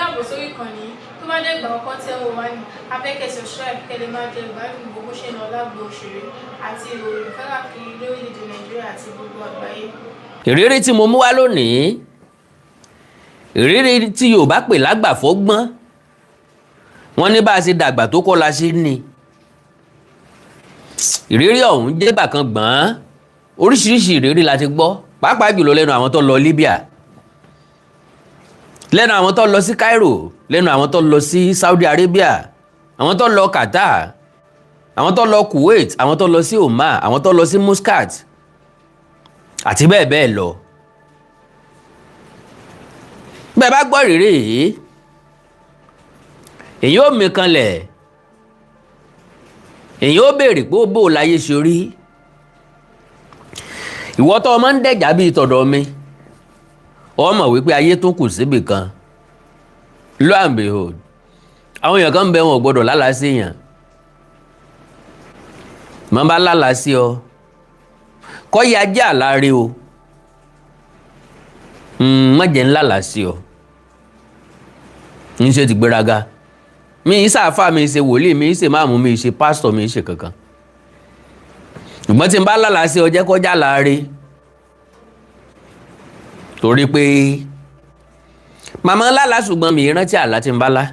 Káàbọ̀ sórí ìkànnì yìí. Tó bá jẹ́ ìgbà àkọ́kọ́ tẹ́ ò wá ní, a fẹ́ kẹ́ subscribe kẹ́ lè máa jẹ ìgbádùn gbogbo ṣe ń lọ lágbo òṣèré àti ìròyìn káàkiri lórílẹ̀-èdè Nàìjíríà àti gbogbo àgbáyé. Ìrírí tí mo mú wá lónìí, ìrírí tí Yorùbá pè lágbàfọ́gbọ́n, wọ́n ní bá a ṣe dàgbà tó kọ́ la ṣe ní. Ìrírí ọ̀hún jẹ́ bàkan gbọ̀n. Oríṣiríṣi ìrírí la ti gbọ́, pàápàá jùlọ lẹ́nu àwọn tó lọ Libya, lẹ́nu àwọn tó lọ sí Cairo, lẹ́nu àwọn tó lọ sí Saudi Arabia, àwọn tó lọ Qatar, àwọn tó lọ Kuwait, àwọn tó lọ sí Oman, àwọn tó lọ sí Muscat àti bẹ́ẹ̀ bẹ́ẹ̀ lọ. Bẹ́ẹ̀ bá gbọ́ ìrírí yìí, èyí ò mí kanlẹ̀, èyí ó béèrè pé ó bò láyé ṣe rí. Ìwọ tó ọmọ ń dẹ̀jà bíi tọ̀dọ̀ mi, ọ mọ̀ wípé ayé tó kù síbì kan. Lo and behold, àwọn èèyàn kan ń bẹ, wọn ò gbọdọ̀ lálàá sí èèyàn. Mọ́ bá lálàá sí ọ, kọ́ ya jẹ́ àláre o, má jẹ́ ńlá làá sí ọ. Ń ṣe ti gbéraga, mi ì sáfà, mi ì ṣe wòlíì, mi ì ṣe máàmù, mi ì ṣe pásítọ̀, mi ì ṣe kankan. Ṣùgbọ́n tí n bá lálàá sí ọ, jẹ́ kọjá láre, torí pé màmá lálàá, ṣùgbọ́n mi ì rántí àlá tí n bá lá.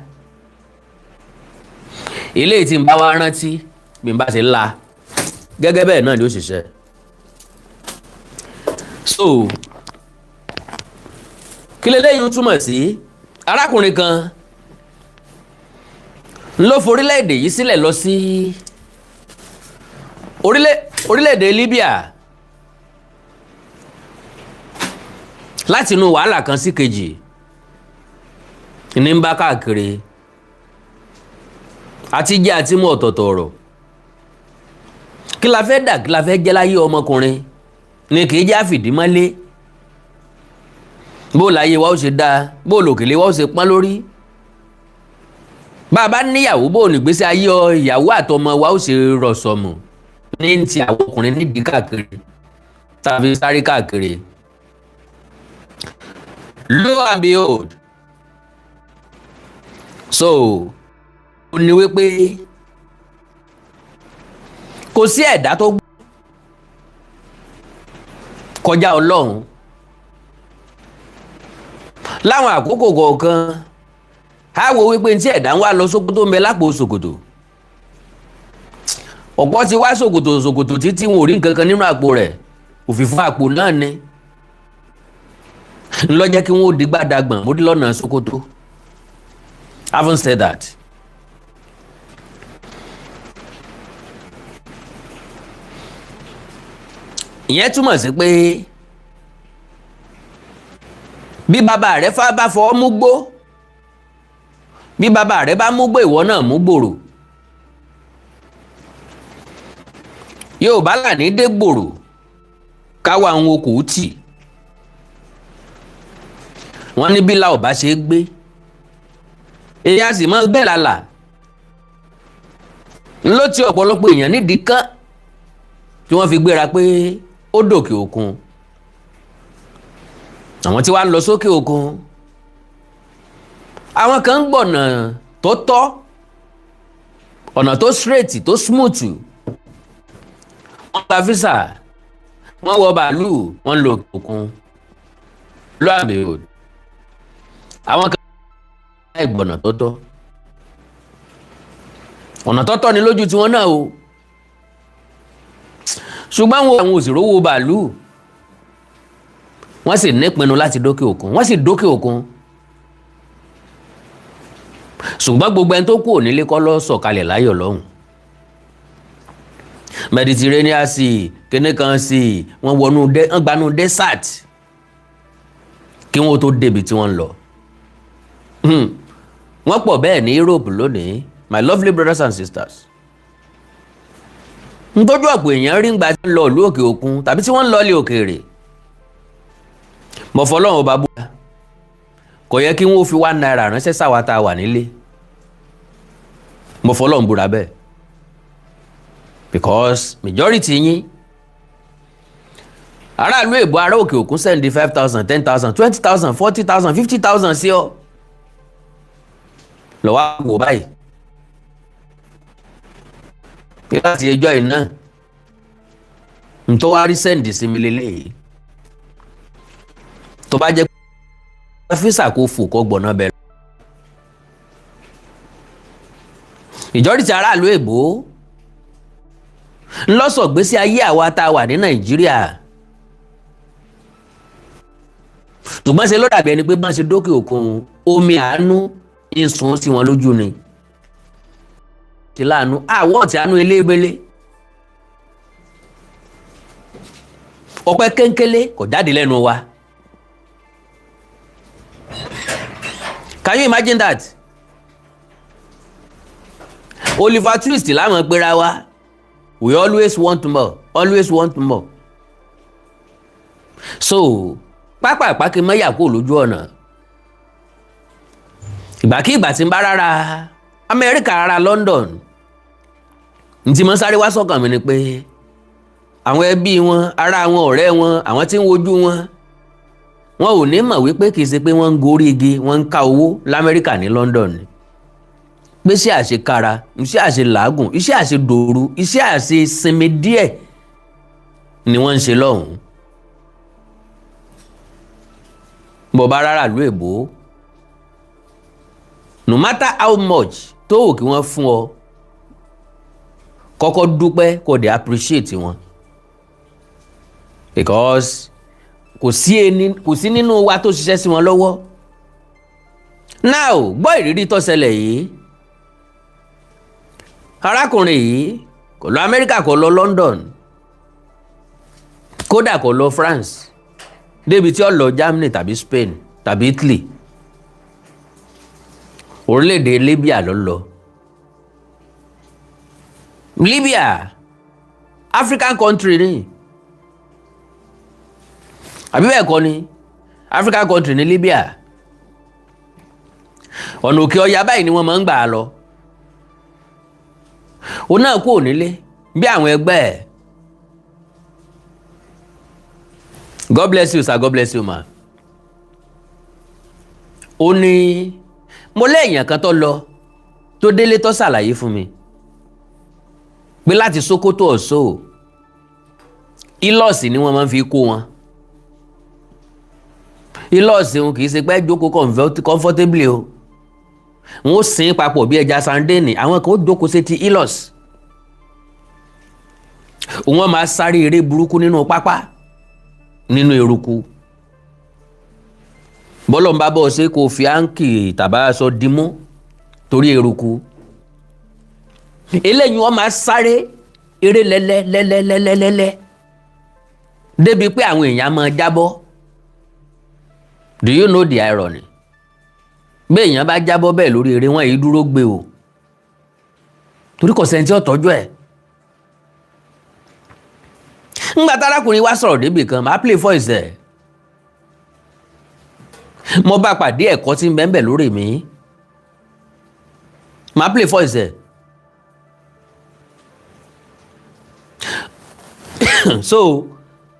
Eléyìí tí n bá wá rántí bí n bá ṣe la gẹ́gẹ́ bẹ́ẹ̀ náà ni ó ṣiṣẹ́. So kí leléyìí túmọ̀ sí? Arákùnrin kan ló forílẹ̀-èdè yìí sílẹ̀ lọ sí orílẹ̀-èdè Libya láti inú wàhálà kan sí kejì ní ń bá káàkiri àti jẹ́ àti mú ọ̀tọ̀ọ̀tọ̀ ọ̀rọ̀. Kí la fẹ́ dà? Kí la fẹ́ jẹ́ láyé? Ọmọkùnrin ni kì í jẹ́ àfìdímọ́lé. Bó láyé wa ó ṣe dáa, bó lòkèlè wa ó ṣe pọ́n lórí, bá a bá níyàwó, bó nígbésí ayé ìyàwó àtọmọ wa ó ṣe rọ̀sọ̀mù ní ti àwọn ọkùnrin nídìí káàkiri tàbí sáré káàkiri. Lo and behold, so ó ní wípé kò sí ẹ̀dá tó kọjá Ọlọ́run. Láwọn àkókò kọ̀ọ̀kan, á wo wípé tí ẹ̀dá ń wá lọ Sókótó ń bẹ lápò ṣòkòtò. Ọ̀pọ̀ ti wá ṣòkòtò ṣòkòtò títí, wọn ò rí nǹkan kan nínú àpò rẹ̀. Òfìfo àpò náà ni ńlọ́jẹ́ kí wọ́n ó di gbàdàgbọ̀n mórí lọ́nà Sókótó. Having said that, ìyẹn túmọ̀ sí pé bí bàbá rẹ bá fọwọ́ mú gbó, bí bàbá rẹ bá mú gbó, ìwọ náà mú gbòrò. Yóò bá là ní dé gbòrò káwa àwọn okòó tì wọ́n ní bí la ò bá ṣe é gbé, èyí á sì mọ́ bẹ́ẹ̀ lálà ńlọ tí ọ̀pọ̀lọpọ̀ èèyàn nídìí kán tí wọ́n fi gbéra pé ó dòkè òkun. Àwọn tí wàá lọ sókè òkun, àwọn kan ń gbọ̀nà tó tọ́, ọ̀nà tó straight, tó smooth. Wọ́n gba visa, wọ́n wọ bàálù, wọ́n lọ òkè òkun. Lọ àmì òd, àwọn kan láì gbọ̀nà tó tọ́, ọ̀nà tó tọ́ ni lójú tiwọn náà o, ṣùgbọ́n àwọn òsì rówó bàálù, wọ́n sì nípinnu láti dókè òkun, wọ́n sì dókè òkun. Ṣùgbọ́n gbogbo ẹni tó kú ònílé kọ́ ló sọ̀kalẹ̀ láyọ̀ lọ́hùn. Mediterranean Sea, kíní kan sea, wọ́n wọnú wọ́n gbanú desert kí wọ́n tó débi tí wọ́n ń lọ. Wọ́n pọ̀ bẹ́ẹ̀ ní Europe lónìí, my lovely brothers and sisters. Ntójú ọ̀pọ̀ èèyàn rí ń gba tí wọ́n lọ ìlú òkè òkun tàbí tí wọ́n ń lọ ilé òkèèrè, mọ̀ fọlọ́run ọba búra, kò yẹ kí wọ́n fi ₦1 ránṣẹ́ sáwa tá a wà nílé. Mo fọlọ́run búra bẹ́ẹ̀, because majority yín, aráàlú èbó, ará òkè òkun, send 5,000, 10,000, 20,000, 40,000, 50,000 sí ọ. Lọ́wọ́ wò báyìí láti ẹjọ́ yìí náà, ntọ́ wá rí send sí mi lélẹ́yìí, tó bá jẹ́ pé visa kò fò kọ́ gbọ̀nà bẹ̀rẹ̀. Ìjọ́rí ti aráàlú èbó ńlọ́sọ̀gbésí ayé àwa tá a wà ní Nàìjíríà, ṣùgbọ́n ṣe ló dàbí ẹni pé bá ń ṣe dókè òkun, omi àánú ń sun sí wọn lójú ni. Ti láàánú àwọ̀ tí àánú elébélé, ọpẹ́ kéńkélé kò jáde lẹ́nu wa. Can you imagine that? Oliver Twist láwọn pera wa, we always want more, always want more. So pápá kí n má yà kó lójú ọ̀nà. Ìgbàkigbà tí ń bá rárá Amẹ́ríkà, rárá London, ntí mo sáré wá sọ́kàn mi ni pé àwọn ẹbí wọn, ará wọn, ọ̀rẹ́ wọn, àwọn tí ń wojú wọn, wọn ò ní mọ̀ wípé kì í ṣe pé wọ́n ń gorí igi, wọ́n ń ká owó l'Amẹ́ríkà ní London ni, pé iṣẹ́ àṣekára, iṣẹ́ àṣelàágùn, iṣẹ́ àṣedòru, iṣẹ́ àṣesinmi díẹ̀ ni wọ́n ń ṣe lọ́hùn-ún. Bó bá rárá ìlú èbó, no matter how much tó wù kí wọ́n fún ọ, kọ́kọ́ dúpẹ́, kó dẹ̀ appreciate wọn, because kò sí nínú wa tó ṣiṣẹ́ sí wọn lọ́wọ́. Now gbọ́ ìrírí tó ṣẹlẹ̀ yìí. Arákùnrin yìí kò lọ Amẹ́ríkà, kò lọ London, kódà kò lọ France, débi tí ó lọ Germany tàbí Spain tàbí Italy. Orílẹ̀-èdè Libya ló lọ. Libya, African country ni, àbí bẹ́ẹ̀ kọ́ ni? African country ní Libya. Ọ̀nà òkè ọya báyìí ni wọ́n máa ń gbà á lọ. Òun náà kúrò nílé bí àwọn ẹgbẹ́ ẹ̀. God bless you sir, God bless you ma. Ó ní mo léèyàn kan tó lọ, tó délé, tó ṣàlàyé fún mi pé láti Sokoto ọ̀ṣọ́, Hilux ni wọ́n máa ń fi kó wọn. Hilux wọn kì í ṣe pé jókòó comfortably o, wọn ó sin papọ̀ bí ẹja sandéènì. Àwọn kan ó jókòó sétí Hilux, wọ́n máa sáré eré burúkú nínú pápá, nínú eruku. Bọ́lọ̀ ń bá bọ́ ṣe kò fi áǹkì tàbá aṣọ dimú torí eruku. Eléyìí wọ́n máa sáré eré lẹ́lẹ́lẹ́lẹ́lẹ́lẹ́ débi pé àwọn èèyàn máa jábọ́. Do you know the irony? Bí èèyàn bá jábọ́ bẹ́ẹ̀ lórí eré, wọn yìí dúró gbé o, torí kò sẹ́ni tí ó tọ́jú ẹ̀. Ńgbà tárákùnrin wá sọ̀rọ̀ débì kan, màá play voice ẹ̀. Mo bá pàdé ẹ̀kọ́ tí ń bẹ ń bẹ lórí mi, màá play voice ẹ̀. So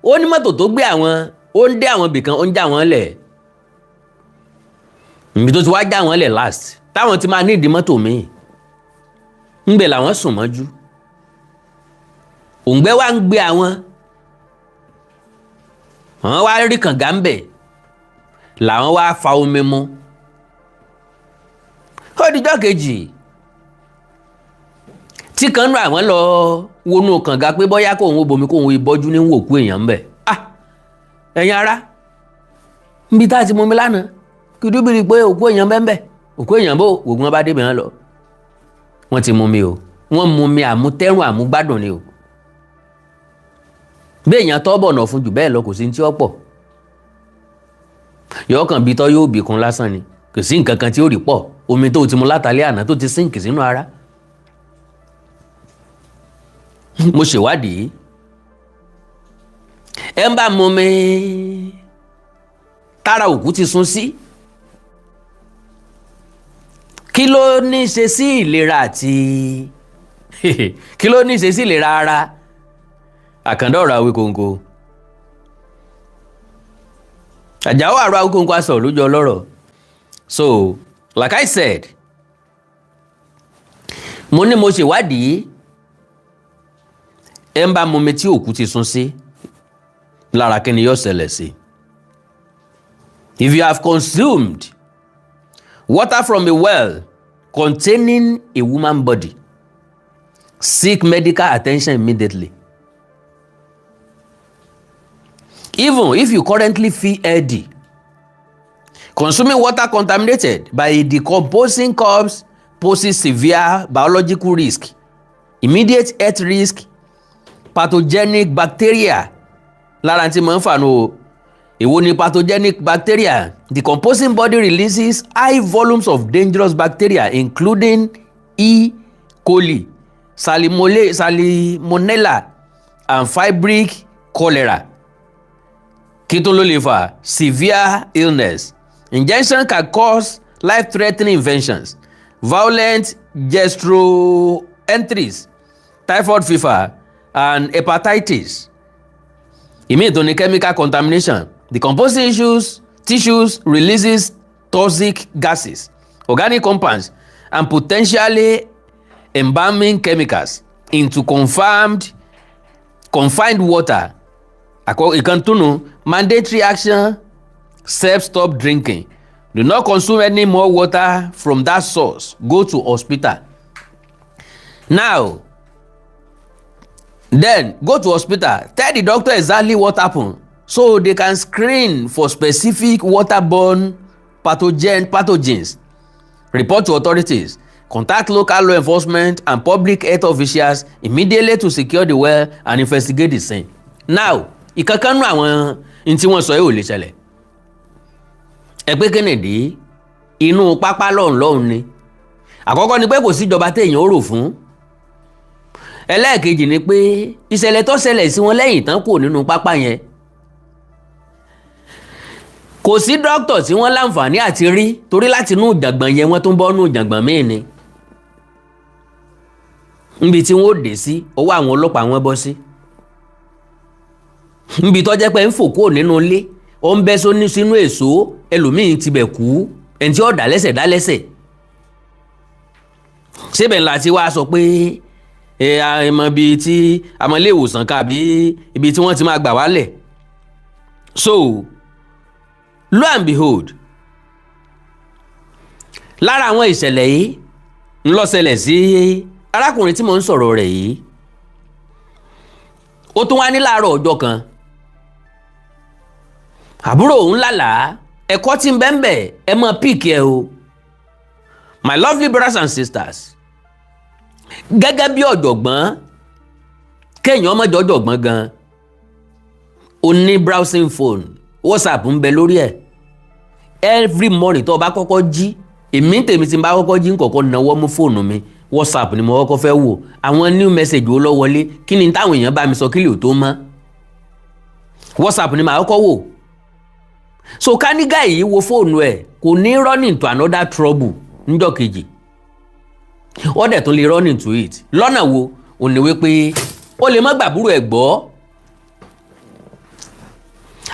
ó ní mọ́tò tó gbé àwọn, ó ń dé àwọn bìkan, ó ń já wọn lẹ̀. Níbi tó ti wá já wọn lẹ̀ last, táwọn ti máa nídìí mọ́tò míì, ńbẹ̀ làwọn sùn mọ́jú. Òǹgbẹ wá ń gbé àwọn, àwọn wá rí kànga ńbẹ̀, làwọn wá fa omi mu. Ó dijọ́ kejì tí kan nú àwọn lọ wọnú kànga pé bóyá kóun ó bomi, kóun ìbọ́jú ní wòkú èèyàn ńbẹ̀. Ah, ẹ̀yin ará, níbi tá a ti mumi lánàá, kìdúbìrì pé òkú èèyàn bẹ́ẹ̀, òkú èèyàn bó ògùn wọn bá débẹ̀ wọn lọ. Wọ́n ti mumi o, wọ́n mumi àmútẹ́rùn àmúgbádùn ni o. Bí èèyàn tọ́ bọ̀nà fún jù bẹ́ẹ̀ lọ, kò sí ní tí ó pọ̀. Yọ̀ọ́ kàn bí tọ́ yóò bì kún lásán ni, kò sí nǹkan kan tí ó rí pọ̀. Omi tó ti mu látàlẹ́ àná tó ti sínkì sínú ara. Mo ṣèwádìí, ẹ ń bá mu mi tára òkú ti sun sí, kí ló ní í ṣe sí ìlera àti kí ló ní í ṣe sí ìlera ara? Àkàndá ọ̀rọ̀ Awíkonko, Àjàó àrò Awíkonko aṣọ lójú ọlọ́rọ̀. So like I said, Mo ní mo ṣèwádìí, ẹ ń bá mumi tí òkú ti sun sí lára, kí ni yóò ṣẹlẹ̀ sí? If you have consumed water from a well containing a woman body, seek medical attention immediately. Even if you currently feel healthy, consuming water contaminated by a decomposing corpse poses severe biological risk, immediate health risk, pathogenic bacteria. Lára tí mo ń fà nù o. Èwo ni pathogenic bacteria? Decomposing body releases high volumes of dangerous bacteria, including E. coli, salmonella and vibrio cholera. Kí tó ló lè fà? Severe illness. Ingestion can cause life-threatening infections, violent gastroenteritis, typhoid fever and hepatitis. Ìmíì tó ní chemical contamination. Decomposing tissues releases toxic gases, organic compounds and potentially embalming chemicals into confined water. Ìkàntúnú mandatory action step: stop drinking, do not consume any more water from that source, go to hospital now. Then go to hospital, tell the doctor exactly what happen so they can screen for specific waterborne pathogens. Report to authorities. Contact local law enforcement and public health officials immediately to secure the well and investigate the scene. Now, ìkankan nú àwọn n tí wọ́n sọ yìí ò lè ṣẹlẹ̀. Ẹ pé Kennedy inú pápá lọ́hùn lọ́hùn ni. Àkọ́kọ́ ni pé kò síjọba téèyàn ó rò fún. Ẹlẹ́ẹ̀kejì ni pé ìṣẹ̀lẹ̀ tó ṣẹlẹ̀ sí wọn lẹ́yìn tán kò nínú pápá yẹn, kò sí dókítà tí wọ́n láǹfààní àti rí, torí láti inú ìjàngbọ̀n yẹn, wọ́n tún bọ́ nínú ìjàngbọ̀n míì ni. Níbi tí wọ́n ó dé sí, ọwọ́ àwọn ọlọ́pàá wọn bọ́ sí, níbi tó jẹ́ pé ń fò kúrò nínú ilé, ó ń bẹ́ sóní sínú èso, ẹlòmíín tibẹ̀ kú, ẹni tí ó dá lẹ́sẹ̀ dá lẹ́sẹ̀ síbẹ̀ ńlá tí wàá sọ pé ẹ àmọ́ ibi tí àmọ́ ilé ìwòsàn ká àbí ibi tí wọ́n ti máa gbà wálẹ̀. So lo and behold, lára àwọn ìṣẹ̀lẹ̀ yìí ń lọ ṣẹlẹ̀ sí arákùnrin tí mò ń sọ̀rọ̀ rẹ̀ yìí. Ó tún wá ní láàárọ̀ ọjọ́ kan, àbúrò òun lálàá. Ẹ̀kọ́ tí ń bẹ ń bẹ̀, ẹ mọ pick ẹ o, my lovely brothers and sisters. Gẹ́gẹ́ bí ọ̀jọ̀gbọ́n, kéèyàn ọmọdé ọ̀jọ̀gbọ́n gan, o ní browsing phone, WhatsApp ń bẹ lórí ẹ̀. Every morning tó o bá kọ́kọ́ jí, èmi tèmi tí n bá kọ́kọ́ jí, ń kọ́kọ́ náwó mú fóònù mi, WhatsApp ni mo kọ́kọ́ fẹ́ wò. Àwọn new message wo ló wọlé? Kí ni táwọn èèyàn bá mi sọ? Kí lè tó mọ́, WhatsApp ni màá kọ́kọ́ wò. So kánígà yìí wo fóònù ẹ̀, kò ní run into another trouble níjọ́ kejì. Ó dẹ̀ tún lè run into it lọ́nà wo? Ò ní wípé ó lè má gbàbúrò ẹ̀ gbọ́.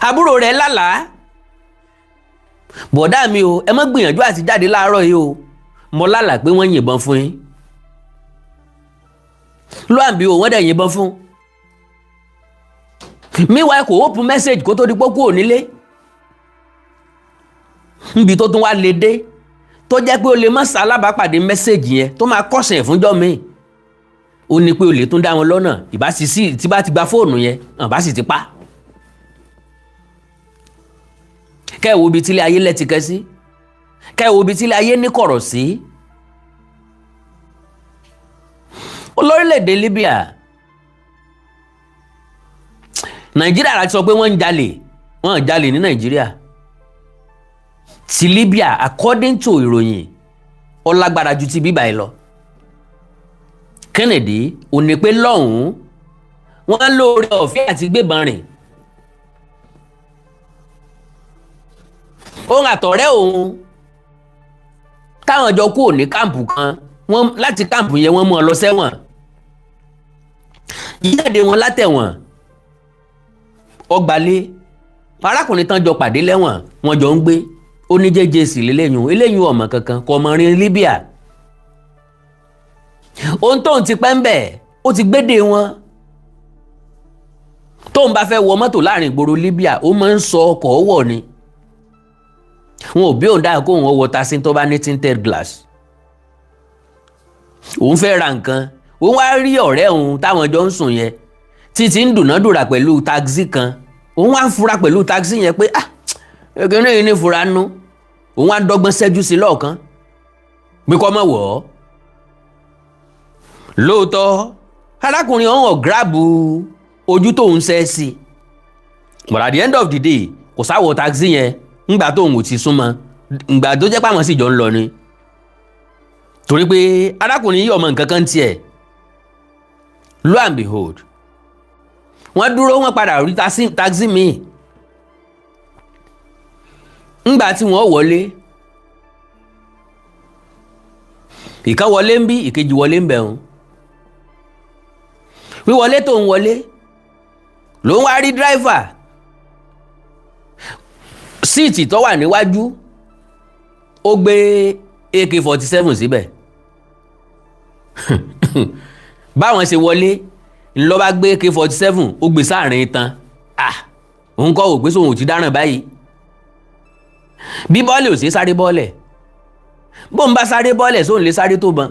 Àbúrò rẹ̀ lálàá, "Bọ̀dá mi o, ẹ má gbìyànjú àti jáde láàárọ̀ yìí o, mo lálàá pé wọ́n yìnbọn fún yín." Lóàbí o, wọ́n dẹ̀ yìnbọn fún. Meanwhile, kò open message kó tó di pé kúrò nílé. Níbi tó tún wá lè dé, tó jẹ́ pé o lè má ṣalábàápàdé message yẹn tó máa kọ̀sẹ̀ fúnjọ́ mi, ó ní pé o lè tún dá wọn lọ́nà. Ìbá sì sí tí bá ti gba fóònù yẹn, àbá sì ti pa. Kẹ́ ẹ̀ wo ibi tílé ayé lẹ́tìkẹ́ sí, kẹ́ ẹ̀ wo ibi tílé ayé ní kọ̀rọ̀ sí. Olórílẹ̀‐èdè Libya, Nàìjíríà láti sọ pé wọ́n ń jalè, wọ́n ń jalè ní Nàìjíríà. Ti Libya, according to ìròyìn, ó lágbára ju ti bíbá yìí lọ. Kennedy ò ní pé lọ́hùn-ún wọ́n lóore ọ̀fẹ́ àti gbébọn rìn. Òun àtọ̀rẹ́ òun táwọn jọ kúrò ní káàmpù kan, wọ́n láti káàmpù yẹn, wọ́n mú ọ lọ sẹ́wọ̀n. Yíjáde wọn látẹ̀wọ̀n, ọgbàlẹ̀ arákùnrin tán jọ pàdé lẹ́wọ̀n, wọ́n jọ ń gbé. Ó ní jẹ́jẹ́ sí lélẹ́yìn eléyìn ọmọ kankan kò mọ̀ rin Libya. Ohun tóun ti pẹ́ ń bẹ̀, ó ti gbédè wọn. Tóun bá fẹ́ wọ mọ́tò láàrin ìgboro Libya, ó máa ń sọ ọkọ̀ wọ̀ ni. Wọn ò bí òun dáa kóun wọ taxi tó bá ní tinted glass. Òun fẹ́ ra nǹkan, òun wá rí ọ̀rẹ́ òun táwọn jọ ń sùn yẹn títí ń dùnádùrà pẹ̀lú taxi kan. Òun wá ń fura pẹ̀lú taxi yẹn pé, ah, ekene yìí ní fura nú. Òun wá dọ́gbọ́n ṣẹ́jú sí lọ́ọ̀kan pé kọ́ mọ̀ wọ̀ ọ́. Lóòótọ́, arákùnrin ọ̀hún ọ̀ grab ojú tóun ṣẹ́ sí, but at the end of the day, kò sáwọ̀ taxi yẹn. Ńgbà tóun ò ti súnmọ́, ńgbà tó jẹ́ pé àwọn sì jọ ń lọ ni, torí pé arákùnrin yìí ọmọ nǹkan kan tiẹ̀. Lo and behold, wọ́n dúró, wọ́n padà rí taxi míì. Ńgbà tí wọ́n wọlé, ìkan wọlé ń bí, ìkejì wọlé ń bẹ̀rùn. Wíwọlé tó ń wọlé ló ń wá rí driver seat tó wà níwájú, ó gbé AK-47 síbẹ̀. Báwọn ṣe wọlé ńlọ bá gbé AK-47, ó gbé sáàrin tán. Ah, òun kọ́ ò pé sóun ò ti dáràn báyìí. Bí bọ́ọ̀lì ò sí sáré bọ́ọ̀lẹ̀, bóun bá sáré bọ́ọ̀lẹ̀, sóun lè sáré tó bọn.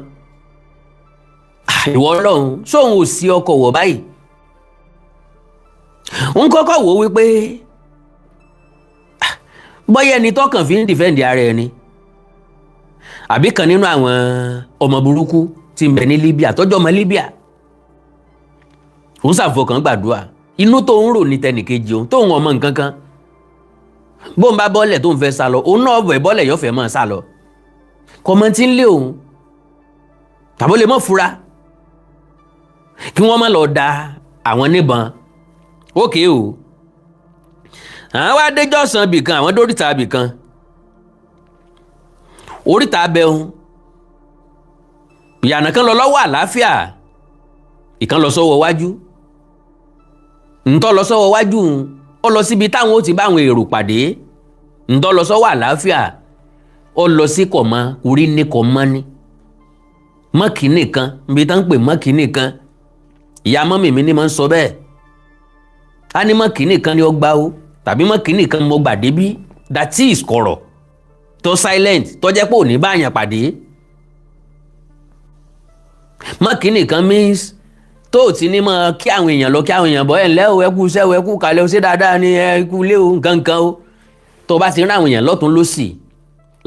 Ìwọ Ọlọ́run, sóun ò sí ọkọ̀ wọ̀ báyìí? Òun kọ́kọ́ wò ó wípé bọ́yá ẹni tọkàn fi ń defend ara ẹni, àbí kan nínú àwọn ọmọ burúkú tí ń bẹ ní Libya tọ́jú ọmọ Libya. Òun ṣàfọkàn gbàdúrà. Inú tó ń rò ní tẹnìkejì òun tóun ọmọ nǹkan kan. Bóun bá bọ́ọ̀lẹ̀ tó ń fẹ́ sá lọ, òun náà bọ̀ bọ́ọ̀lẹ̀ yóò fẹ́ máa sá lọ. Kọ́mọ tí ń lé òun tàbó lè mọ́ fura kí wọ́n má lọ da àwọn níbọn. Ókè o, àwọn wá déjọ́sán bìkan, àwọn dóríta bìkan, oríta abẹ́hùn. Ìyànà kan lọ lọ́wọ́ àlàáfíà, ìkan lọ sọ́wọ́ wájú. Ntọ́ lọ sọ́wọ́ wájú, ó lọ síbi táwọn ó ti bá àwọn èrò pàdé. Ntọ́ lọ sọ́wọ́ àlàáfíà, ó lọ sí kọ̀mọ́ orí ní kọ̀mọ́ ní mọ́kì nìkan, níbi tá ń pè mọ́kì nìkan. Ìyá mọ́mì mi ní máa ń sọ bẹ́ẹ̀, á ní mọ́kì nìkan ni ó gbá o, tàbí mọ́kì nìkan mo gbà débí. That is kọ̀rọ̀ tó silent, tó jẹ́ pé ò ní báyàn pàdé. Mọ́kì nìkan means tó o ti ní mọ́ kí àwọn èèyàn lọ, kí àwọn èèyàn bọ́, ẹ̀ ńlẹ́ o, ẹ kú iṣẹ́ o, ẹ kú kalẹ̀ o, ṣé dáadáa ni, ẹ kú ilé o, nǹkan nǹkan o. Tó o bá ti rán àwọn èèyàn lọ́tún lọ́sì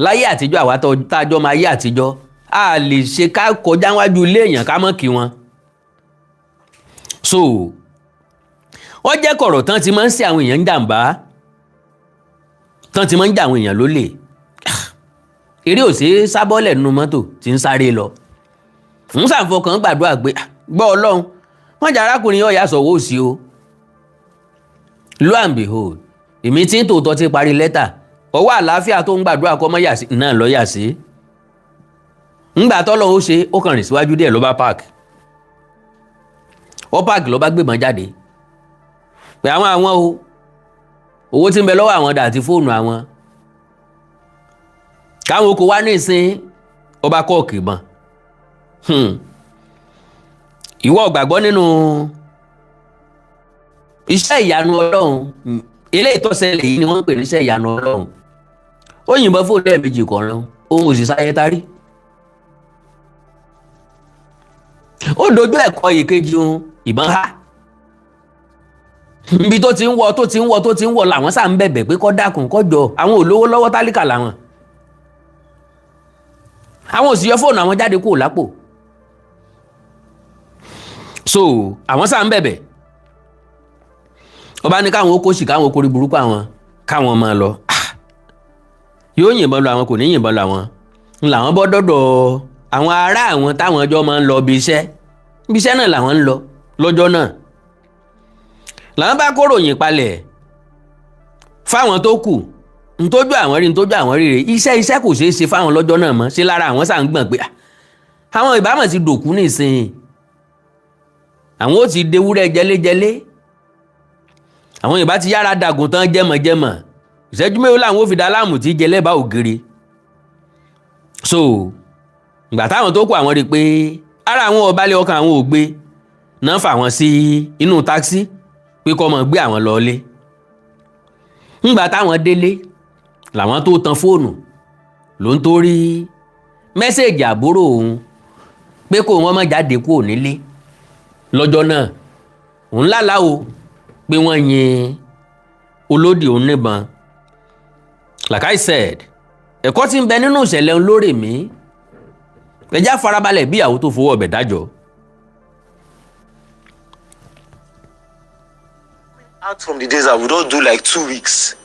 láyé àtijọ́, àwa tá a jọ máa yé àtijọ́, a lè ṣe ká kọjá wájú ilé èèyàn ká mọ̀ kí wọn. So ó jẹ́ kọ̀rọ̀ tán ti máa ń ṣe àwọn èèyàn ń jàǹbá, tán ti máa ń jà àwọn èèyàn lólè. Eré ò sí sábọ́lẹ̀ nínú mọ́tò tí ń sáré lọ. Ń ṣàfọkàn gbàdúrà pé, gbọ́ Ọlọ́run, wọ́n jà arákùnrin ọ̀yà sọ̀wọ́ òsì o. Lo and behold, èmi tí ń tòótọ́ ti parí lẹ́tà. Ọwọ́ àlàáfíà tó ń gbàdúrà kọ́ mọ́ yà sí náà lọ́ yà sí. Ńgbà tọ́lọ́ ó ṣe, ó kàn rìn síwájú díẹ̀, ló bá park. Ó park, ló bá gbébọn jáde pé àwọn o, owó tí ń bẹ lọ́wọ́ àwọn dà àti fóònù àwọn, káwọn kò wá ní ìsín. Ó bá kọ́ọ̀kì ìbọn. Ìwọ gbàgbọ́ nínú iṣẹ́ ìyanu Ọlọ́run? Eléyìí tó ṣẹlẹ̀ yìí ni wọ́n ń pè ní iṣẹ́ ìyanu Ọlọ́run. Ó yìnbọn fóònù lẹ́ẹ̀mejì kọ̀ọ̀ràn, òun ò sì sáyé tarí. Ó dojú ẹ̀kọ́ ìkejì òun, ìbọn há níbi tó ti ń wọ, tó ti ń wọ, tó ti ń wọ. Làwọn sá ń bẹ̀bẹ̀ pé kó dákun, kó jọ, àwọn ò lówó lọ́wọ́, tálíkà làwọn, àwọn ò sì yọ fóònù àwọn jáde kúrò lápò. So àwọn sá ń bẹ̀bẹ̀. Ọba ní káwọn ó kó sì, káwọn ó kórí burúkú, àwọn káwọn máa lọ. Yóò yìnbọn lọ àwọn, kò ní yìnbọn lọ àwọn. Ń làwọn bọ́ dọ́dọ̀ àwọn ará àwọn táwọn ọjọ́ máa ń lọ ibi iṣẹ́. Ibi iṣẹ́ náà làwọn ń lọ lọ́jọ́ náà. Làwọn bá kó ròyìn palẹ̀ fáwọn tó kù, ntójú àwọn rí, ntójú àwọn rí rè. Iṣẹ́ kò ṣeé ṣe fáwọn lọ́jọ́ náà mọ́. Ṣé lára àwọn sà ń gbọ̀n pé àwọn ìbámu ti dòkú nísìnyí, àwọn ó ti dewúrẹ́ jẹléjẹlé, àwọn ìbá ti yára dàgùn tán jẹmọ̀jẹmọ̀, ìṣẹ́jú mélòó làwọn ò fi dá láàmú tí jẹ lẹ́bàá ògiri. So ìgbà táwọn tó kù àwọn rí i pé Ara àwọn ò balẹ̀, ọkàn àwọn ò gbé náà, fà wọ́n sí inú taxi pé kó máa gbé àwọn lọ́ọ́lé. Ńgbà táwọn délé làwọn tó tan fóònù, ló ń tó rí message àbúrò òun pé kó wọ́n má jáde kúrò nílé lọ́jọ́ náà, òun lálàá o pé wọ́n yin olódì òun níbọn. Like I said, ẹ̀kọ́ tí ń bẹ nínú ìṣẹ̀lẹ̀ ń lórí mi, ẹ já farabalẹ̀ bí ìyàwó tó fowó ọbẹ̀ dájọ́. Out from the desert, we don do like 2 weeks,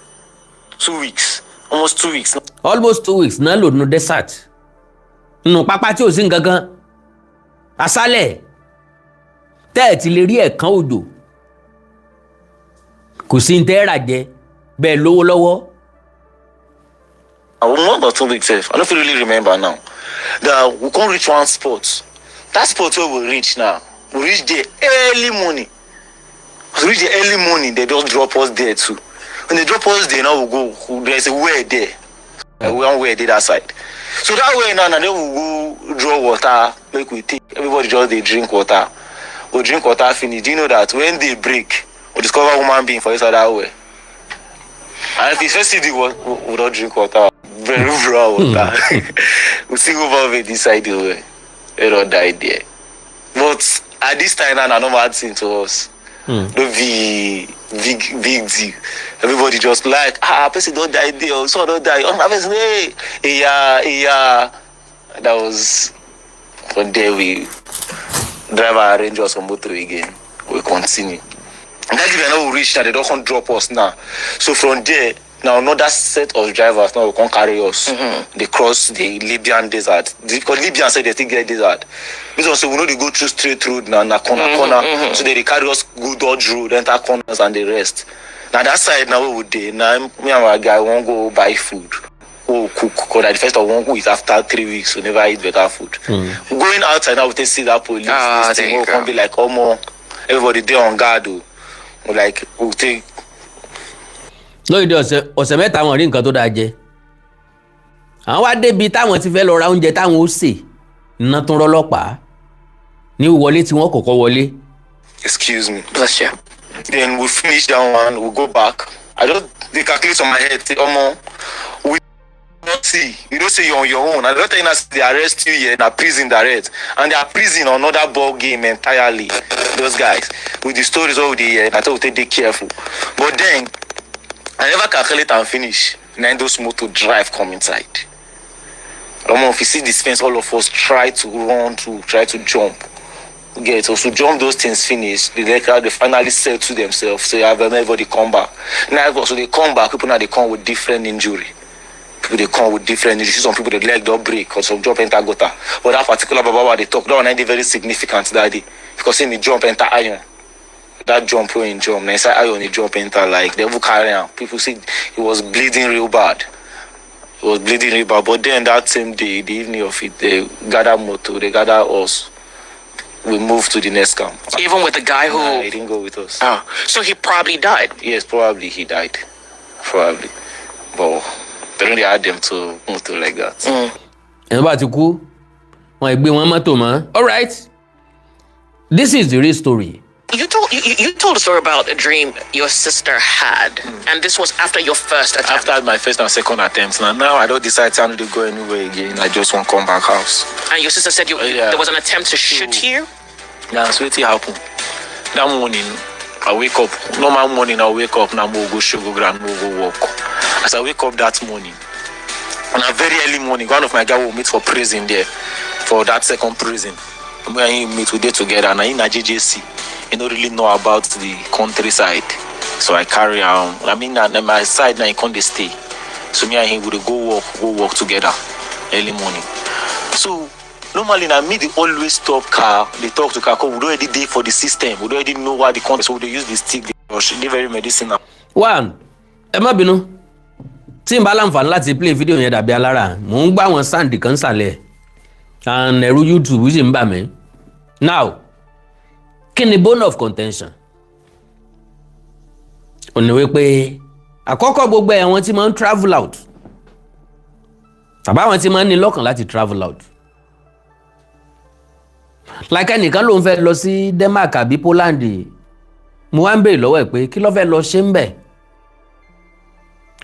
2 weeks, almost 2 weeks. Almost 2 weeks náà lò nínú desert, nínú pápá tí ò sí nǹkan kan, aṣálẹ̀ tẹ́ ẹ̀ ti lè rí ẹ̀kan òjò, kò sí ní tẹ́ rà jẹ bẹ́ẹ̀ lówó lọ́wọ́. 1 or 2 weeks sef, I no fit really remember now. That we come reach one spot. That spot wey we reach now, we reach there early morning. As we reach there early morning, they just drop us there too. When they drop us there now, we go, there's a well there. One well dey that side. So that well now, na then we go draw water make we take. Everybody just dey drink water. We drink water finish. Do you know that when day break, we discover human being for inside that well? And if you first see the water, we don drink water, very brown water. We see human being inside the well wey don die there. But at this time now, na normal thing to us. No be big big deal. Everybody just like, "Ah, person don die there o, so don die." Oh, person, hey, yeah. That was from there. We driver arrange us on motor again. We continue. That day no we reach now, they don come drop us now. So from there now, another set of drivers now will come carry us. They cross the Libyan desert because Libyan say they still get desert. This one say we no dey go through straight road na, na corner corner. So they dey carry us go dodge road, enter corners and the rest. Na that side na where we dey na. Me and my guy wan go buy food go cook, cause na the first time we wan go eat after 3 weeks. We never eat better food. Going outside now, we take see that police. Ah, this thing there you wey come go. be like, omo, everybody dey on guard o. We like we take Lóyìnbó ọ̀sẹ̀ 3 wọn rí nǹkan tó dáa jẹ. Àwọn wá débi táwọn ti fẹ́ lọ ra oúnjẹ táwọn ó sè, iná tún rọ́lọ́pàá ní wọlé tí wọ́n kọ́kọ́ wọlé. Excuse me. Bless you. Then we finish that one, we go back. I just dey calculate on my head say, omo, we not see, you know say you're on your own. I don tell you now say they arrest you here, na prison direct. And they are prison, another ball game entirely. Those guys with the stories wey we dey hear, na so we take dey careful. But then I never calculate am finish na im those motor drive come inside. Omo, if you see this fence, all of us try to run, to try to jump. Get so jump those things finish, the later they finally settle themselves, so have everybody come back now. So they come back, people now dey come with different injury. People dey come with different injury. Some people dey leg don break or some jump enter gutter. But that particular baba wey I dey talk, that one na dey very significant that day, because him he jump enter iron. That jump wey him jump na inside iron he jump enter. Like, they even carry am. People say he was bleeding real bad. He was bleeding real bad. But then that same day, the evening of it, they gather motor, they gather us, we move to the next camp. Even with the guy who. Nah, he didn't go with us. Oh, so he probably died. Yes, probably he died. Probably. But they don't add them to motor like that. Ẹni bá ti kú, wọn gbé wọn mọ́tò mọ́. All right, this is the real story. You told a story about a dream your sister had, and this was after your first attempt. After my first and second attempt, now I don't decide time to go anywhere again. I just want to come back house. And your sister said you Yeah. there was an attempt to shoot you. Now, so wetin happen? That morning, I wake up. Normal morning, I wake up. Now, we go sugar ground, we go work. As I wake up that morning, on a very early morning, one of my guy will meet for prison there, for that second prison. Me and him meet, we dey together. And in JJC, he no really know about the countryside. So I carry am. I mean, na my side now he come dey stay. So me and him we dey go work together early morning. So normally na me dey always stop car, dey talk to car, 'cause we don already dey for the system. We don already know why the country, so we dey use the stick, dey rush, dey very medicinal. One, ẹ má bínú tí n bá láǹfààní láti play fídíò yẹn dàbí alára, mò ń gbá àwọn sound kan sàlẹ̀ and ẹ̀rù YouTube sì ń bà mí. Now, kí ni bone of contention? Ò ní wípé àkọ́kọ́, gbogbo ẹ̀ àwọn tí máa ń travel out tàbí àwọn tí máa ń ní lọ́kàn láti travel out, Like ẹnìkan lòun fẹ́ lọ sí Denmark àbí Poland. Mo wá ń béèrè lọ́wọ́ ẹ̀ pé kí ló fẹ́ lọ ṣe ń bẹ̀.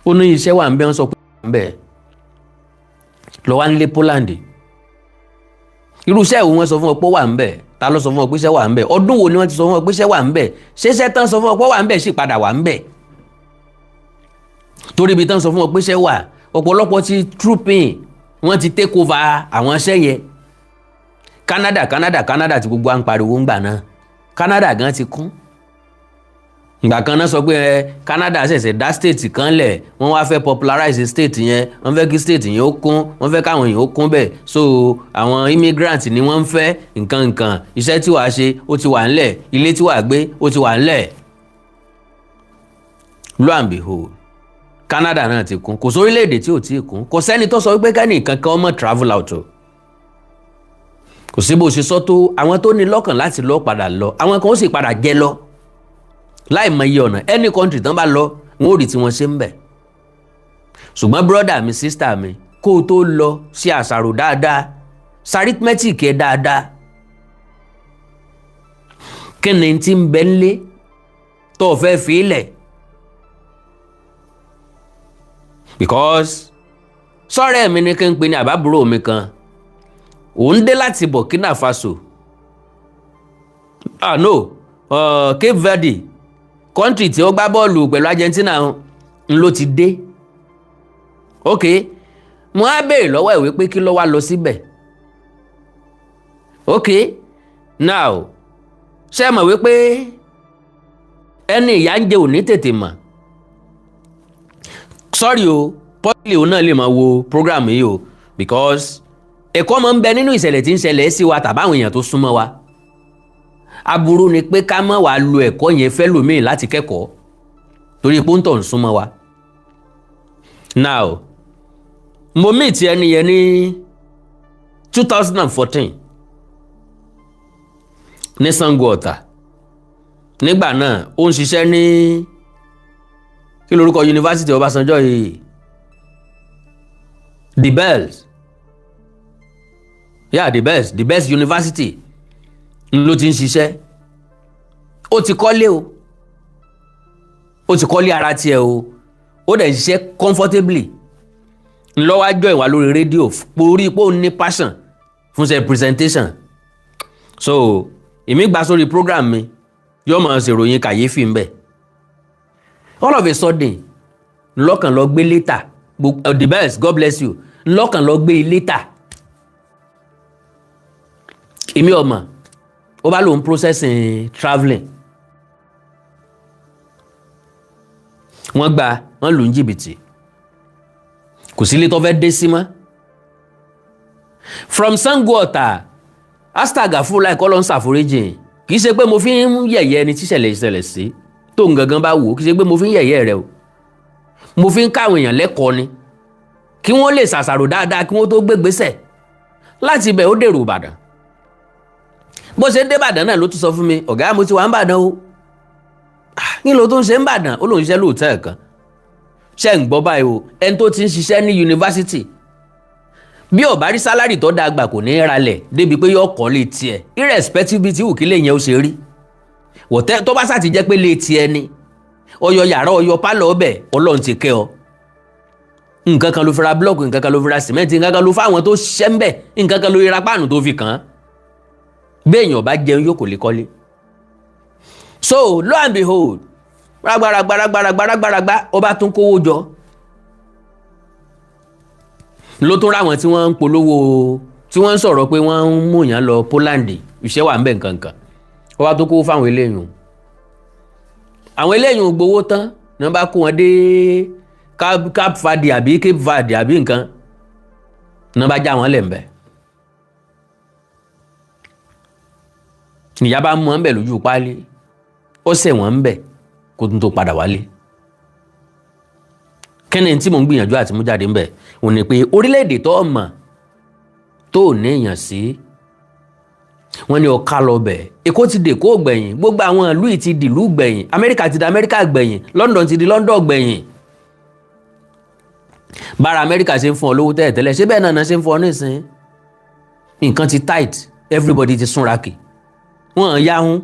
Ó ní iṣẹ́ wà ń bẹ̀. Wọ́n sọ pé wà ń bẹ̀ lọ wá ń lé Poland. Irú iṣẹ́ wo wọ́n sọ fún ọ pé ó wà ń bẹ̀? Ta ló sọ fún ọ pé iṣẹ́ wà ń bẹ̀? Ọdún wo ni wọ́n ti sọ fún ọ pé iṣẹ́ wà ń bẹ̀? Ṣé iṣẹ́ tán sọ fún ọ pé ó wà ń bẹ̀ sì padà wà ń bẹ̀? Torí ibi tán sọ fún ọ pé iṣẹ́ wà, ọ̀pọ̀lọpọ̀ ti trooping, wọ́n ti take over àwọn iṣẹ́ yẹn. Canada, Canada, Canada tí gbogbo à ń pariwo ń gbà náà, Canada gan ti kún. Ìgbà kan náà sọ pé ẹ Canada ṣẹ̀ṣẹ̀ dá state kan lẹ̀, wọ́n wá fẹ́ popularize state yẹn, wọ́n fẹ́ kí state yẹn ó kún, wọ́n fẹ́ káwọn èèyàn ó kún bẹ̀. So àwọn immigrant ni wọ́n ń fẹ́. Nǹkan nǹkan, iṣẹ́ tí wàá ṣe ó ti wà ńlẹ̀, ilé tí wàá gbé ó ti wà ńlẹ̀. Lo and behold, Canada náà ti kún. Kò sórílẹ̀-èdè tí ò tí ì kún. Kò sẹ́ni tó sọ wípé kẹ́ni kankan ọmọ travel out o. Kò sí bó ṣe sọ tó, àwọn tó ní lọ́kàn láti lọ padà lọ, àwọn kan ó sì padà jẹ lọ láì mọ iye ọ̀nà. Any country tán bá lọ, wọn ò rí tí wọ́n ṣe ń bẹ̀. Ṣùgbọ́n brother mi, sister mi, kó o tó lọ, ṣe àṣàrò dáadáa, arithmetic ẹ dáadáa. Kí ni tí ń bẹ ńlé tó o fẹ́ fi lẹ̀? Because sọ́rẹ́ mi ní kí n pe ní àbábúrò mi kan, òun dé láti Burkina Faso, ah no, Cape Verde, country tí ó gbá bọ́ọ̀lù pẹ̀lú Argentina ń ló ti dé. Ok, mo á béèrè lọ́wọ́ ẹ̀ wípé kí ló wá lọ síbẹ̀. Ok, now, ṣé ẹ mọ̀ wípé ẹni ìyá ń jẹ òní tètè mọ̀? Sorry o, pọ́ìlì òun náà lè máa wo program yìí o, because ẹ̀kọ́ máa ń bẹ nínú ìṣẹ̀lẹ̀ tí ń ṣẹlẹ̀ sí wa tàbáwọn èèyàn tó súnmọ́ wa. Aburú ni pé ká má wàá lo ẹ̀kọ́ yẹn fẹ́ lòmíì láti kẹ́kọ̀ọ́ torí pé ó ń tọ̀ ń súnmọ́ wa. Now, mo meet ẹni yẹn ní 2014 ní Sango Ọ̀tà. Nígbà náà, ó ń ṣiṣẹ́ ní, kí lorúkọ yunifásitì Ọbásanjọ́ yìí? The Bells, yeah, The Bells, The Best University ló ti ń ṣiṣẹ́. Ó ti kọ́lé o, ó ti kọ́lé ara tiẹ̀ o, ó dẹ̀ ń ṣiṣẹ́ comfortably. Ńlọ́wájọ́ ìwà lórí rédíò porí pé ó ní passion fún ṣe presentation. So èmi gba sórí program mi, yóò máa ṣèròyìn kàyéfì ń bẹ̀. All of a sudden, ńlọ́kàn lọ gbé later. The Best, God bless you. Ńlọ́kàn lọ gbé later, èmi ọmọ ó bá lòun processing travelling. Wọ́n gba, wọ́n lù ń jìbìtì, kò sílé tó fẹ́ dé sí mọ́. From Sango Ọ̀tà, astagafurullah, kọ́ ló ń ṣàforíjìn. Kì í ṣe pé mo fi ń yẹ̀yẹ́ ẹni tíṣẹ̀lẹ̀ ìṣẹ̀lẹ̀ sí tó ń gangan bá wò ó, kì í ṣe pé mo fi ń yẹ̀yẹ́ rẹ o. Mo fi ń káwọn èèyàn lẹ́kọ̀ọ́ ni, kí wọ́n lè ṣàṣàrò dáadáa kí wọ́n tó gbégbésẹ̀. Láti ibẹ̀, ó dèrò Ìbàdàn. Bó ṣe dé Ìbàdàn náà ló tún sọ fún mi, "Ọ̀gá, mo ti wà ń Bàdàn o." "Kí ló tó ń ṣe ń Bàdàn?" Ó lóun ṣiṣẹ́ lóòótọ́ kan. Ṣe ń gbọ́ báyìí o? Ẹni tó ti ń ṣiṣẹ́ ní yunifásitì, bí ó bá rí salary tó dáa gbà, kò ní í ralẹ̀ débi pé yóò kọ́ lé tiẹ̀. Irrespective bí tí wù kí lè yẹn ó ṣe rí wọ̀tẹ́, tó bá sà ti jẹ́ pé lé tiẹ̀ ni, ọyọ yàrá, ọyọ pálọ̀ ọbẹ̀, Ọlọ́run ti kẹ́ ọ. Nǹkan kan ló fi ra búlọ́ọ̀kù, nǹkan kan ló fi ra sìmẹ́ǹtì, nǹkan kan ló fáwọn tó ṣiṣẹ́ ń bẹ̀, nǹkan kan ló ra páànù tó fi kàn án. Béèyàn bá jẹun yóò, kò lè kọ́lé. So lo and behold, rágbáragbáragbáragbáragbá, ó bá tún kówó jọ, ló tún ráwọn tí wọ́n ń polówó, tí wọ́n ń sọ̀rọ̀ pé wọ́n ń mú yàn lọ Poland, iṣẹ́ wà ń bẹ̀, nǹkan kan. Ó bá tún kówó fáwọn eléyìí. Àwọn eléyìí gbowó tán ní wọ́n bá kó wọn dé Cape Verde àbí Cape Verde àbí nǹkan, ní wọ́n bá já wọn lẹ̀ ń bẹ̀. Ìyá bá mú wọn bẹ̀ lójú páálí, ó sẹ̀ wọ́n ń bẹ̀ kó tún tó padà wálé. Kí ni tí mò ń gbìyànjú àti mú jáde ń bẹ̀? Òun ni pé orílẹ̀-èdè tó mọ̀, tó ní èèyàn sí, wọ́n ní ọ̀ka lọ bẹ̀. Èkó ti dè kó gbẹ̀yìn, gbogbo àwọn ìlú yìí ti dìlú gbẹ̀yìn, Amẹ́ríkà ti di Amẹ́ríkà gbẹ̀yìn, London ti di London gbẹ̀yìn. Bára Amẹ́ríkà ṣe ń fún ọ lówó tẹ́lẹ̀ tẹ́lẹ̀, ṣé bẹ́ẹ̀ náà ṣe ń fún ọ nísìnyí? Nǹkan ti tight. Everybody ti súnra kì, wọ́n yahun.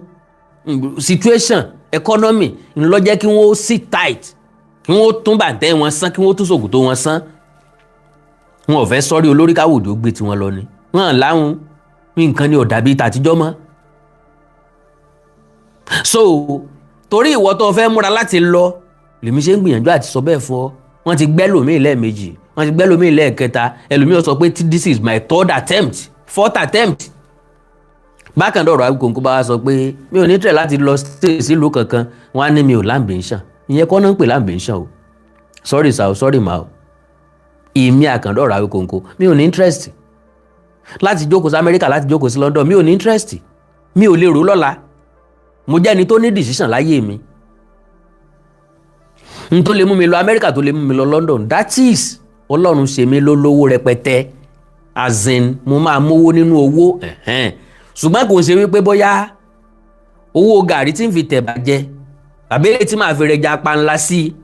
Situation economy ńlọ jẹ́ kí wọ́n sit tight, kí wọ́n tún bàtẹ́ wọn sán, kí wọ́n tún ṣòkòtò wọn sán. Wọn ò fẹ́ sọ́rí olórí káwòdì ó gbé tiwọn lọ ni. Wọ́n láhùn nǹkan ni ò dàbí tàtijọ́ mọ́. So torí ìwọ tó fẹ́ múra láti lọ, lèmi ṣe ń gbìyànjú àti sọ bẹ́ẹ̀ fún ọ. Wọ́n ti gbẹ́ lòmíì lẹ́ẹ̀mejì, wọ́n ti gbẹ́ lòmíì lẹ́ẹ̀kẹta. Ẹlòmíì sọ pé, "This is my third attempt, fourth attempt." Bákan náà, ọ̀rọ̀ Awikonko bá wa sọ pé mi ò ní tẹ̀ láti lọ sílùú kankan, wọ́n á ní mi ò l'ambition. Ìyẹn kọ́ náà ń pè l'ambition o. Sorry sir o, sorry ma o. Èmi Àkàndá ọ̀rọ̀ Awikonko, mi ò ní interest láti jókòó sí Amẹ́ríkà, láti jókòó sí London. Mi ò ní interest, mi ò lè rò lọ́la. Mo jẹ́ ẹni tó ní decision láyé mi. N tó lè mú mi lọ Amẹ́ríkà, tó lè mú mi lọ London, that is Ọlọ́run ṣe mí lólówó rẹpẹtẹ, as in mo máa mówó nínú owó. Ṣùgbọ́n kò ń ṣe wípé bóyá owó gàrí tí ń fi tẹ̀bà jẹ tàbí èyí tí màá fi rẹja panla sí i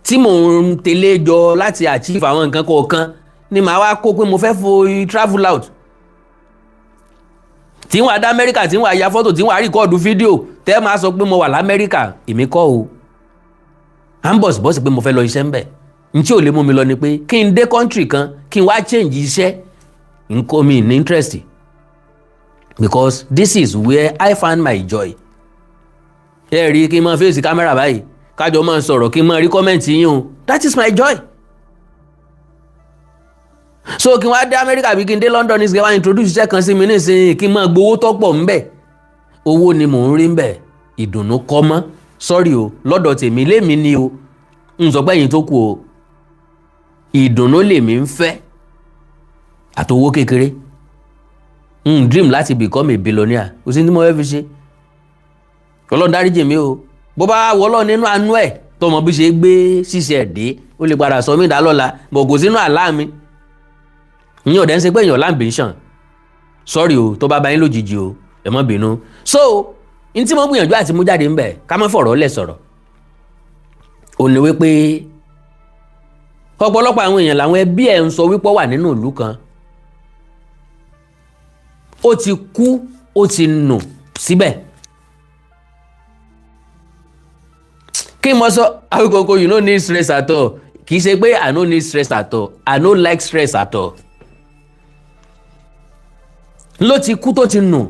tí mò ń tẹ̀lé jọ láti achieve àwọn nǹkan kọ̀ọ̀kan ni màá wá kó pé mo fẹ́ fo travel out, tí wọ́n á dá Amẹ́ríkà, tí wọ́n á ya fọ́tò, tí wọ́n á record fídíò, tẹ́ máa sọ pé mo wà l'Amẹ́ríkà. Èmi kọ́ o. À ń bọ̀ sí bọ́sì pé mo fẹ́ lọ iṣẹ́ ń bẹ̀. N tí ò lè mú mi lọ ni pé kí n dé country kan, kí n wá change iṣẹ́ nǹkan mi ní interest, because this is where I find my joy. Ẹ rí kí n máa face camera báyìí, kájọ máa sọ̀rọ̀, kí n máa rí comment yín o, that is my joy. So kí n wá dé Amẹ́ríkà bí kí n dé London ní sìkẹ́ wá introduce iṣẹ́ kan sí mi nísìnyí, kí n máa gbowó tọ́pọ̀ ńbẹ̀, owó ni mò ń rí ńbẹ̀, ìdùnnú kọ́ mọ́. Sorry o, lọ́dọ̀ tèmi lémi ni o, n sọ pé ẹ̀yin tó kù o. Ìdùnnú lèmi ń fẹ́ àtowó kékeré. N dream láti become a billionaire, kò sí ní mo fẹ́ fi ṣe. Ọlọ́run dáríjì mi o. Bó bá wọlọ́ nínú àánú ẹ̀, tọmọ bí ṣe gbé ṣíṣe ẹ̀ dé, ó lè padà sọ mí dá lọ́la bọ̀, kò sínú àlá mi. Ìyẹn ò dẹ́ ń ṣe pé èèyàn l'ambition. Sorry o, tó bá bá yín lójijì o, ẹ má bínú. So n tí mo gbìyànjú àti mú jáde ńbẹ̀, ká má fọ̀rọ̀ lẹ̀ sọ̀rọ̀, ò ní wípé ọ̀pọ̀lọpọ̀ àwọn èèyàn làwọn ẹbí ẹ̀ ń sọ wípé ó wà nínú ìlú kan, ó ti kú, ó ti nù síbẹ̀. Kí n mọ sọ Awikonko, you no need stress at all. Kì í ṣe pé I no need stress at all, I no like stress at all. Ló ti kú, tó ti nù,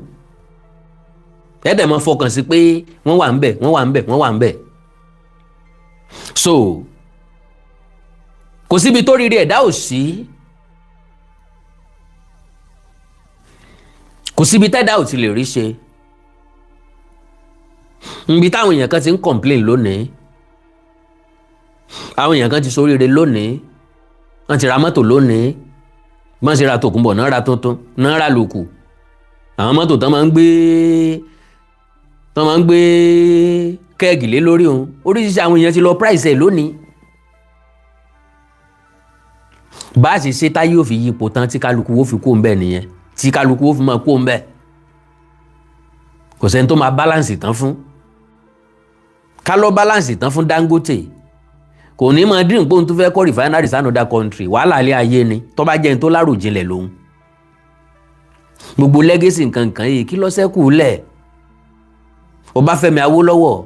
ẹ dẹ̀ mọ́ fọkàn sí pé wọ́n wà ń bẹ̀, wọ́n wà ń bẹ̀, wọ́n wà ń bẹ̀. So kò síbi tó rírí ẹ̀dá ò sí, kò síbi tẹ́dá ò ti lè rí ṣe. Nbi táwọn èèyàn kan ti ń complain lónìí, àwọn èèyàn kan ti ṣoríire lónìí, wọ́n ti ra mọ́tò lónìí, wọ́n ti ra tòkunbọ̀ náà, ra tuntun náà, ra lòkù, àwọn mọ́tò tán máa ń gbé kẹ́ẹ̀gì lé lórí òun. Oríṣiríṣi àwọn èèyàn ti lọ price ẹ̀ lónìí. Bá a ṣe ṣe táyé ò fi yípo tán, tí kálukú ó fi kó ń bẹ̀ nìyẹn, tí kálukú ó fi máa kó ń bẹ̀. Kò sẹ́ni tó máa balance tán fún ká lọ balance tán fún Dangote, kò ní máa dín pé òun tó fẹ́ kọ́ refinery sí another country. Wàhálà ilé ayé ni. Tó bá jẹ́ ní tó láròjinlẹ̀ lòun, gbogbo legacy nǹkan nǹkan yìí, kí ló ṣẹ́kù lẹ̀? Ọbáfẹ́mi Awólọ́wọ̀,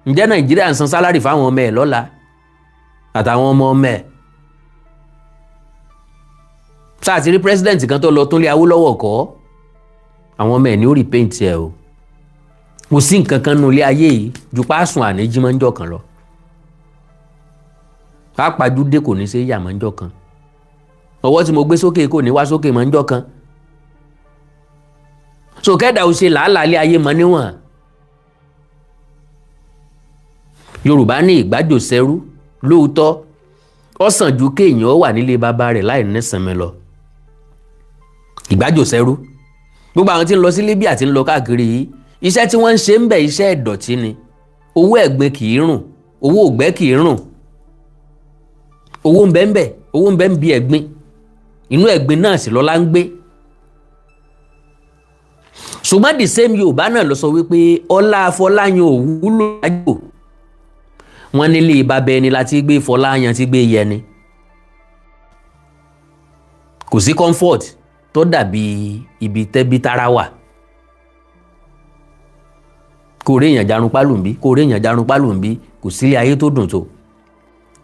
ǹjẹ́ Nàìjíríà ń san salary fáwọn ọmọ ẹ̀ lọ́la àtàwọn ọmọ ọmọ ẹ̀? Sáà ti rí president kan tó lọ tún lé Awólọ́wọ̀ kọ́? Àwọn ọmọ ẹ̀ ní ó repaint ẹ̀ o. Kò sí nǹkan kan nínú ilé ayé yìí ju páàsùn àníjí máa ń jọ kan lọ. Pápájúdé kò ní ṣe é yà máa ń jọ kan. Ọwọ́ tí mo gbé sókè kò ní wá sókè máa ń jọ kan. So kẹ́dà ò ṣe làálàá ilé ayé mọ níwọ̀n. Yorùbá ní ìgbájò sẹ́rú lóòótọ́, ó sàn ju kéèyàn ó wà nílé bàbá rẹ̀ láì nísinmi lọ. Ìgbájò sẹ́rú, gbogbo àwọn tí ń lọ sí Libya, tí ń lọ káàkiri yìí, iṣẹ́ tí wọ́n ń ṣe ń bẹ̀, iṣẹ́ ìdọ̀tí ni. Owó ẹ̀gbin kì í rùn, owó ògbẹ́ kì í rùn. Owó ń bẹ ń bẹ, owó ń bẹ ń bi ẹ̀gbin, inú ẹ̀gbin náà sì lọ́lá ń gbé. Ṣùgbọ́n the same Yorùbá náà lọ sọ wípé ọlá Afọláyan ò wúlò lájò. Wọ́n nílé bàbá ẹni láti gbé Fọláyan tí gbé yẹni. Kò sí comfort. Tó dàbí ibi tẹ́bí tára wà, kò rí èèyàn jarun pálùmbí, kò rí èèyàn jarun pálùmbí, kò sílé ayé tó dùn tó.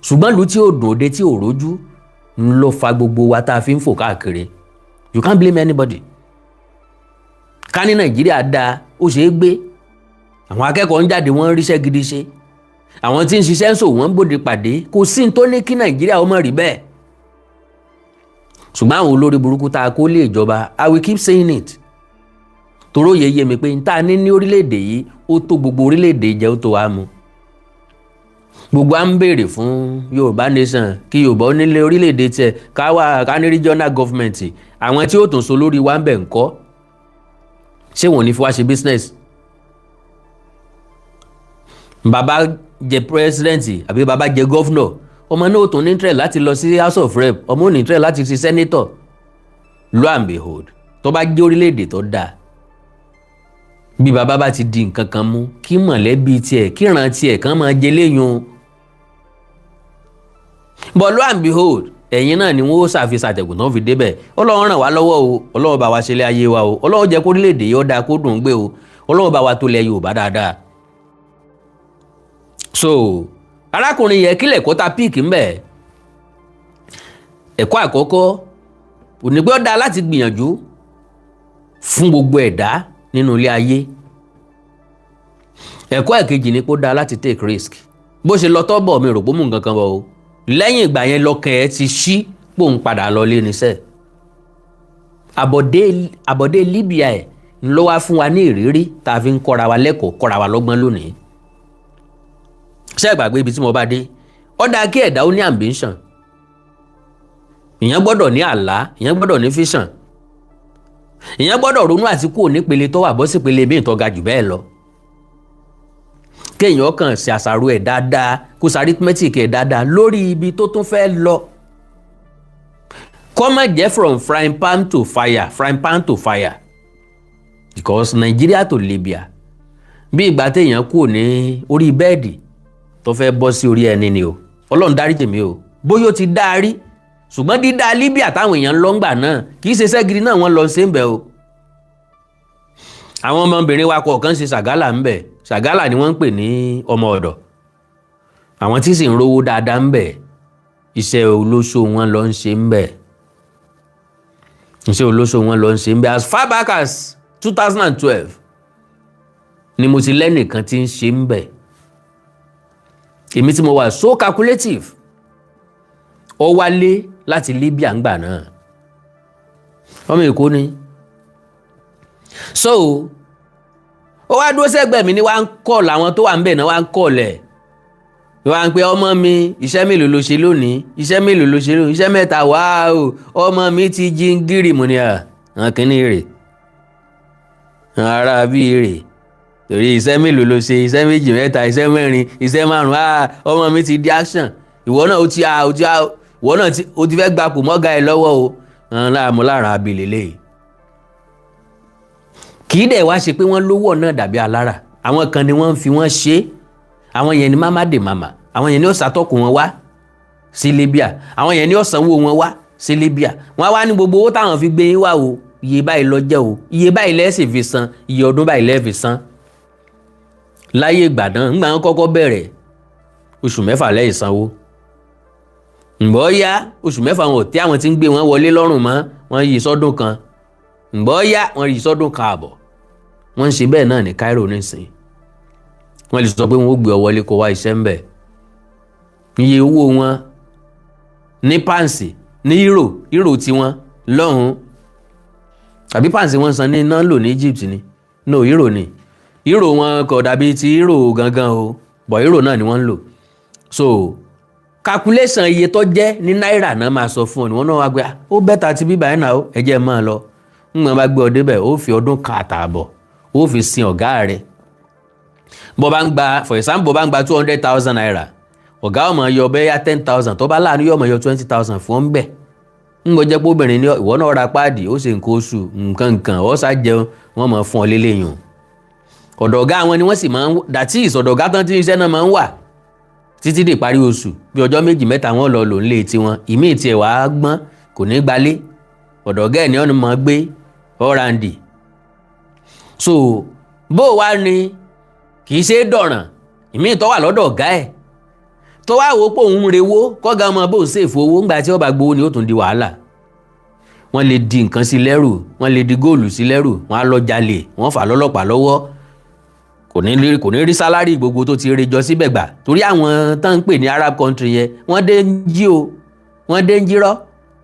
Ṣùgbọ́n ìlú tí ò dùn, òde tí ò rójú ń lọ fa gbogbo wa tá a fi ń fò káàkiri. You can't blame anybody. Ká ní Nàìjíríà dáa, ó ṣeé gbé, àwọn akẹ́kọ̀ọ́ ń jáde, wọ́n ń ríṣẹ́ gidi ṣe, àwọn tí ń ṣiṣẹ́ ń sòwò, wọ́n ń bòde pàdé, kò sí ní tó ní kí Nàìjíríà ó má rí bẹ́ẹ̀. Ṣùgbọ́n àwọn olórí burúkú tá a kó lé ìjọba, I will keep saying it, toró yẹ yé mi pé n ta ní ní orílẹ̀-èdè yìí, ó tó gbogbo orílẹ̀-èdè jẹ́, ó tó wá mu. Gbogbo à ń béèrè fún Yorùbá nation, kí Yorùbá ó nílé orílẹ̀-èdè tiẹ̀, ká wà ká ní regional government. Àwọn tí ó tún so lórí wa ń bẹ̀ ń kọ́, ṣé wọn ò ní fi wá ṣe business? Bàbá jẹ president àbí bàbá jẹ governor, ọmọ náà ó tún ní interest láti lọ sí House of Rep, ọmọ ò ní interest láti ṣe senator. Lo and behold, tó bá jẹ́ orílẹ̀-èdè tó dáa, bí bàbá bá ti di nǹkan kan mú, kí mọ̀lẹ́bí tiẹ̀, kí ìran tiẹ̀ kàn máa jẹ léyìn. But lo and behold, ẹ̀yin náà ni wọ́n ó ṣàfihàn àtẹ̀gùn tó fi débẹ̀. Ọlọ́run ràn wá lọ́wọ́ o, Ọlọ́run bá wa ṣe ilé ayé wa o, Ọlọ́run jẹ́ kó orílẹ̀-èdè yìí ó dáa, kó dùn ún gbé o, Ọlọ́run bá wa tó lẹ̀ Yorùbá dáadáa. So arákùnrin yẹn, kílẹ̀ kó ta pick ńbẹ̀. Ẹ̀kọ́ àkọ́kọ́ òní pé ó dáa láti gbìyànjú fún gbogbo ẹ̀dá nínú ilé ayé. Ẹ̀kọ́ ẹ̀kejì ni pé ó dáa láti take risk. Bó ṣe lọ tọ́bọ̀, mi rò pé mú nǹkan kan bọ̀ o. Lẹ́yìn ìgbà yẹn, lọ́kàn ẹ̀ ti ṣí pòun padà lọ lé níṣẹ́. Àbọ̀dé Libya ẹ̀ ń lọ wá fún wa ní ìrírí tá a fi ń kọ́ra wa lẹ́kọ̀ọ́, kọ́ra wa lọ́gbọ́n lónìí. Ṣé ẹ gbàgbé ibi tí mo bá dé? Ó dáa kí ẹ̀dá ó ní ambition. Ìyẹn gbọ́dọ̀ ní àlá, ìyẹn gbọ́dọ̀ ní vision, ìyẹn gbọ́dọ̀ ronú àti kúrò nípele tó wà bọ́ sípele míì tó ga jù bẹ́ẹ̀ lọ. Kéèyàn kàn ṣe àṣàrò ẹ̀ dáadáa, kó ṣe arithmetic ẹ̀ dáadáa lórí ibi tó tún fẹ́ lọ, kó má jẹ́ from frying pan to fire, frying pan to fire, because Nigeria to Libya, bí ìgbà téèyàn kúrò ní orí bẹ́ẹ̀dì tó fẹ́ bọ́ sí orí ẹni ni o. Ọlọ́run dáríjì mi o, bóyá ó ti dá a rí, ṣùgbọ́n dídá Libya táwọn èèyàn ń lọ ńgbà náà, kì í ṣe sẹ́giri náà wọ́n lọ ṣe ń bẹ̀ o. Àwọn ọmọbìnrin wa kọ̀ọ̀kan ṣe ṣàgálà ń bẹ̀. Ṣàgálà ni wọ́n ń pè ní ọmọ ọ̀dọ̀. Àwọn tí sì ń rówó dáadáa ń bẹ̀, iṣẹ́ olóṣó wọn lọ ń ṣe ń bẹ̀, iṣẹ́ olóṣó wọn lọ ń ṣe ń bẹ̀. As far back as 2012 ni mo ti lẹ́nìkan tí ń ṣe ń bẹ̀. Èmi tí mo wà so calculative, ó wálé láti Libya ńgbà náà, ọmọ Èkó ni. So ó wá dúró sẹ́gbẹ̀ẹ́ mi ní wá ń kọ́ làwọn tó wà ń bẹ̀ náà, wá ń kọ́ lẹ̀, wá ń pe ọmọ mi, iṣẹ́ mélòó ló ṣe lónìí? Iṣẹ́ mélòó ló ṣe lónìí? Iṣẹ́ mẹ́ta. Wá o, ọmọ mi ti jí ń gírì. Mo ní à àwọn kìíní rè, ara bíi rè, torí iṣẹ́ mélòó ló ṣe? Iṣẹ́ méjì, mẹ́ta, iṣẹ́ mẹ́rin, iṣẹ́ márùn-ún. Ah, ọmọ mi ti di action. Ìwọ náà ó ti ah ó ti ah ìwọ náà ó ti fẹ́ gbapò mọ́gà ẹ lọ́wọ́ o. Láàmú lára abilé lẹ́yìn. Kì í dẹ̀ wá ṣe pé wọ́n lówó náà dàbí alára. Àwọn kan ni wọ́n ń fi wọ́n ṣe é. Àwọn yẹn ni mama de mama, àwọn yẹn ni ó ṣàtọ́kùn wọn wá sí Libya, àwọn yẹn ni ó sanwó wọn wá sí Libya. Wọ́n wá ní gbogbo owó táwọn fi gbé yín wá o, iye báyìí ló jẹ́ o, iye báyìí lẹ́ẹ̀ sì fi san, iye ọdún báyìí lẹ́ẹ̀ fi san. Láyé ìgbà náà, ńgbà wọn kọ́kọ́ bẹ̀rẹ̀, oṣù 6 lẹ́yìn sanwó. Ǹgbọ́ yá, oṣù 6 wọn ò tí àwọn tí ń gbé wọn wọlé lọ́rùn mọ́, wọ́n yí sọ́dún kan. Ǹgbọ́ yá, wọ́n yí sọ́dún kan àbọ̀. Wọ́n ń ṣe bẹ́ẹ̀ náà ní Cairo nísìnyí. Wọ́n lè sọ pé wọ́n ó gbé ọ wọlé kó wá iṣẹ́ ń bẹ̀. Iye owó wọn ní pounds, ní euro, euro tiwọn lọ́hùn, àbí pounds wọ́n san ní iná lò ní Egypt ni? No, euro ni. Euro wọn kò dàbí ti euro gangan o, but euro náà ni wọ́n ń lò. So calculation iye tó jẹ́ ní náírà náà máa sọ fún ọ ní wọn náà wá gbé, ó better ti bíbá ẹ̀ náà ó, ẹ jẹ́ máa lọ. Ń gbọ́n bá gbé ọ débẹ̀, ó fi ọdún kan àtààbọ̀, ó fi sin ọ̀gá rẹ̀. Bó bá ń gba, for example, bó bá ń gba ₦200,000, ọ̀gá ọmọ yọ bẹ́yà 10,000, tó bá láàánú yọ ọmọ yọ 20,000 fún ọ́n bẹ̀. Ń gbọ́ jẹ́ pé obìnrin ní ìwọ náà ra pad, ó ṣe nǹkan oṣù, nǹkan nǹkan, ó sá jẹun, wọ́n máa fún ọ lélẹ́yìn. Ọ̀dọ̀ ọ̀gá wọn ni wọ́n sì máa ń, that is, ọ̀dọ̀ ọ̀gá tán tí iṣẹ́ náà máa ń wà títí dé ìparí oṣù. Bí ọjọ́ méjì mẹ́ta, wọ́n lọ lò ń lé tiwọn. Ìmíì tiẹ̀ wàá gbọ́n, kò ní gbalé. Ọ̀dọ̀ ọ̀gá ẹ̀ ní ọ̀nà mọ̀ gbé ọ̀ràǹdì. So bó o wá ní kì í ṣe é dọ̀ràn ìmíì tó wà lọ́dọ̀ ọ̀gá ẹ̀ tó wá wò ó pé òun rewó kọ́gá ọmọ bóun ṣèfò owó ńgbà tí ó bá gbowó ni ó tún di wàhálà. Wọ́n lè di nǹkan sí lẹ́rù, wọ́n lè di góòlù sí lẹ́rù, wọ́n á lọ jalè, wọ́n fà lọ́lọ́pàá lọ́wọ́. Kò ní rí salary gbogbo tó ti rejọ síbẹ̀ gbà, torí àwọn tán ń pè ní Arab country yẹn, wọ́n dé ń jí o, wọ́n dé ń jírọ́,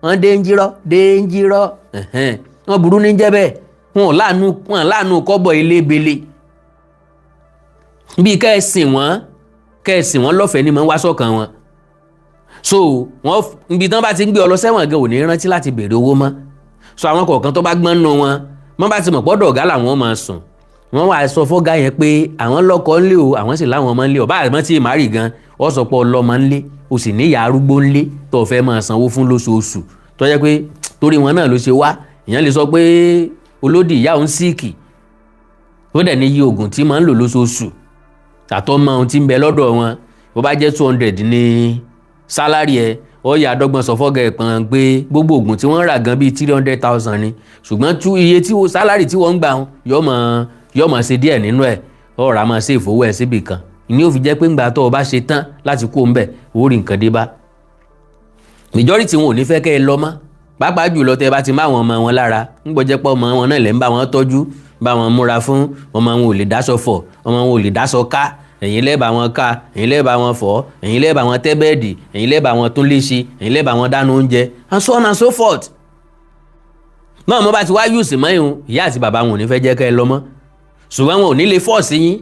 wọ́n dé ń jírọ́, dé ń jírọ́. Wọ́n burú ní jẹ́ bẹ́ẹ̀. Wọn ò láàánú, wọn láàánú kọ́bọ̀ elébele. Bíi kẹ́ ẹ sìn wọ́n lọ́fẹ̀ẹ́ ni mò ń wá sọ́kàn wọn. So wọ́n ibi tán bá ti ń gbé ọ lọ sẹ́wọ̀n gan ò ní rántí láti béèrè owó mọ́. So àwọn kọ̀ọ̀kan tó bá gbọ́n nù wọn, wọ́n bá ti mọ̀ pọ́dọ̀ ọ̀gá làwọn máa sùn, wọ́n wá sọ fọ́gá yẹn pé àwọn lọ́kọ ńlé o, àwọn sì láwọn ọmọ ńlé o. Báyìí tí màárì gan ọ sọ pé ọlọ́mọ ńlé o, sì níyà arúgbó ńlé tó fẹ́ máa sanwó fún lóṣooṣù, tó jẹ́ pé torí wọn náà ló ṣe wá. Ìyẹn lè sọ pé olódì ìyá òun sick, ó dẹ̀ ní iye oògùn tí máa ń lò lóṣooṣù, àtọ́mọ ohun tí ń bẹ lọ́dọ̀ wọn. Bó bá jẹ́ 200 ní salary ẹ̀, ó yà dọ́gbọ́n sọ fọ́gà ẹ̀ pọ̀n pé gbogbo oògùn tí wọ́n rà gan bíi 300,000 ni, ṣùgbọ́n tú iye tí salary tí wọ́n ń gbà yọ mọ̀ ṣe díẹ̀ nínú ẹ̀, ó rà máa ṣe ìfowó ẹ̀ síbì kan ní ó fi jẹ́ pé ńgbà tó o bá ṣe tán láti kó ń bẹ̀, ó rí nǹkan dé bá. Majority wọn ò ní fẹ́ kẹ́ ẹ lọ mọ́, pàápàá jùlọ tẹ́ ẹ bá ti má àwọn ọmọ wọn lára ń gbọ́ jẹ́ pé ọmọ wọn náà lẹ́ ń bá wọn tọ́jú, bá wọn múra fún ọmọ wọn. Ò lè dáṣọ fọ̀, ọmọ wọn ò lè dáṣọ ká, ẹ̀yin lẹ́ẹ̀ bá wọn ká, ẹ̀yin lẹ́ẹ̀ bá wọn fọ̀, ẹ̀yin lẹ́ẹ̀ bá wọn tẹ́ bed, ẹ̀yin lẹ́ẹ̀ bá wọn tún lé ṣe, ẹ̀yin lẹ́ẹ̀ bá wọn dáná oúnjẹ, and so on and so forth. Náà mo bá ti wá yùsì mọ́yìn, ìyá àti bàbá wọn ò ní fẹ́ jẹ́ kẹ́ ẹ lọ mọ́, ṣùgbọ́n wọn ò ní lè force yín.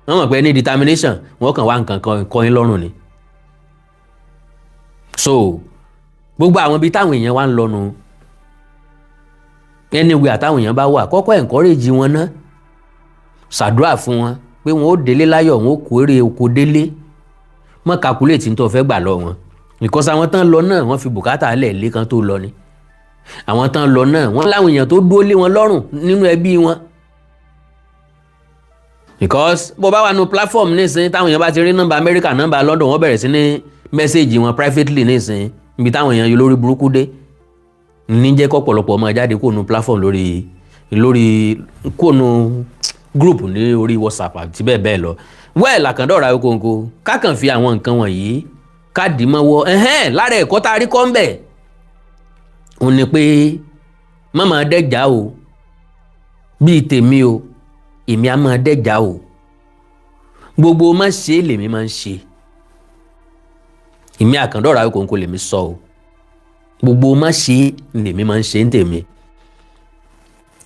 Wọ́n mọ̀ pé ní determination, wọ́n kàn wá nǹkan kan kọ́ yín lọ́rùn ni. So gbogbo àwọn ibi táwọn èèyàn wá ń lọ́nu, anyway, àtàwọn èèyàn bá wà, kọ́kọ́ encourage wọn ná, ṣàdúrà fún wọn pé wọn ó délé láyọ̀, wọn ó kó eré oko délé. Mọ́ calculate ní tó fẹ́ gbà lọ wọn, because àwọn tán lọ náà, wọ́n fi bùkátà lẹ̀ lé kan tó lọ ni. Àwọn tán lọ náà, wọ́n láwọn èèyàn tó dúró lé wọn lọ́rùn nínú ẹbí wọn, because bó bá wà nù platform nísìnyí, táwọn èèyàn bá ti rí nọ́mbà Amẹ́ríkà, nọ́mbà London, wọ́n bẹ̀rẹ̀ sí ní message wọn privately nísìnyí. Níbi táwọn èèyàn yóò lórí burúkú dé ní jẹ́ kọ́pọ̀lọpọ̀ ọmọ jáde kó nu platform lórí kó nu group ní orí WhatsApp àti bẹ́ẹ̀ bẹ́ẹ̀ lọ. Well, àkàndọ̀rà Awikonko, kákan fi àwọn nǹkan wọ̀nyí káàdì mọ́wọ́ ẹ̀hẹ́n. Lára ẹ̀kọ́ tá a rí kọ́ ń bẹ̀ òun ni pé má máa dẹ́jà o. Bíi tèmi o, èmi á máa dẹ́jà o. Gbogbo má ṣe lèmi máa ń ṣe. Èmi àkàndọ̀rà Awikonko lèmi sọ o, gbogbo má ṣe lèmi máa ń ṣe ń tèmi.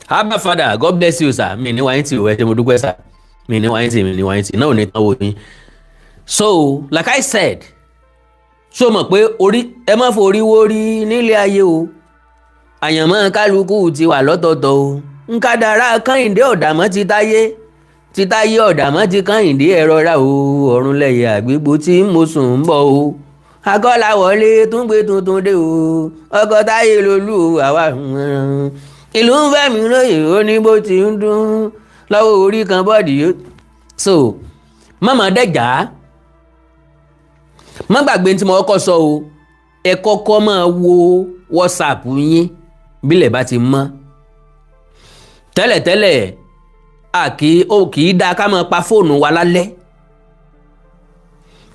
Abba Father, God bless you, sir. Mi ní wáyé tí o, ẹ ṣé, mo dúpẹ́, sir. Mi ní wáyé tí, mi ní wáyé tí náà ò ní tán wo yín. So like I said, so mọ̀ pé orí ẹ má forí wórí nílé ayé o. Àyànmọ́ kálukú ti wà lọ́tọ̀ọ̀tọ̀ o. Nkádàrá Kẹ́hìndé ọ̀dàmọ́ ti táyé, ti táyé ọ̀dàmọ́ ti Kẹ́hìndé. Ẹ̀rọ ra o, ọ̀run lẹ́yìn àgbégbò tí mo sùn ń bọ̀ o. Akọ́láwọlé tún gbé tuntun dé o. Ọkọ̀ táyé lolú o, àwa ìlú ń fẹ́ mi lóye, ó ní bó ti ń dún lọ́wọ́ orí kan bọ́ọ̀dì yóò. So mọ̀mọ́ dẹ́jà, má gbàgbé tí mo kọ́kọ́ sọ o. Ẹ kọ́kọ́ máa wo WhatsApp yín bílẹ̀ bá ti mọ́. Tẹ́lẹ̀tẹ́lẹ̀, a kì í ó kì í dáa ká máa pa fóònù wa lálẹ́.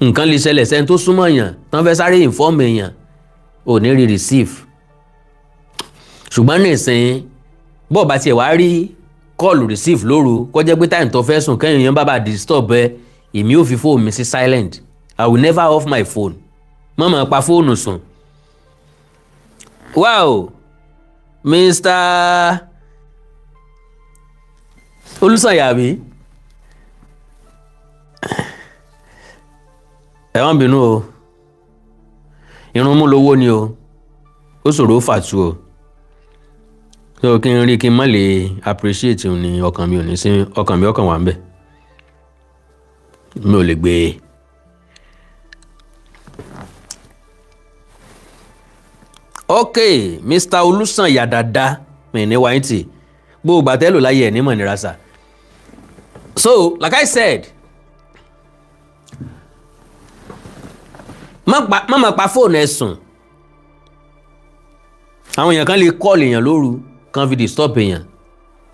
Nǹkan lè ṣẹlẹ̀ sẹ́ni tó súnmọ́ èèyàn tán fẹ́ sáré inform èèyàn, ò ní rí receive. Ṣùgbọ́n nísìnyí, bọ́ọ̀ bá tiẹ̀ wá rí call receive lóru, kó jẹ́ pé time tó fẹ́ sùn kẹ́yìn yẹn bá bá disturb ẹ, èmi ò fi fóònù mi sí silent. I will never off my phone. Má máa pa fóònù sùn. Wow, Mr. Olùsànyà mi, ẹ má bínú o. Irun mú lówó ni o, ó ṣòro fàtú o. So kí n rí kí n má lè appreciate òun ni ọkàn mi ò ní sí, ọkàn mi ọkàn wà ń bẹ̀, mi ò lè gbé e. Ok, Mr. Olùsànyà dada mi ní wáyé tì gbogbo àtẹ́lò láyé ẹ̀ ní mọ̀ nira sà. So like I said, má máa pa fóònù ẹ sùn. Àwọn èèyàn kan lè call èèyàn lóru kan fi disturb èèyàn,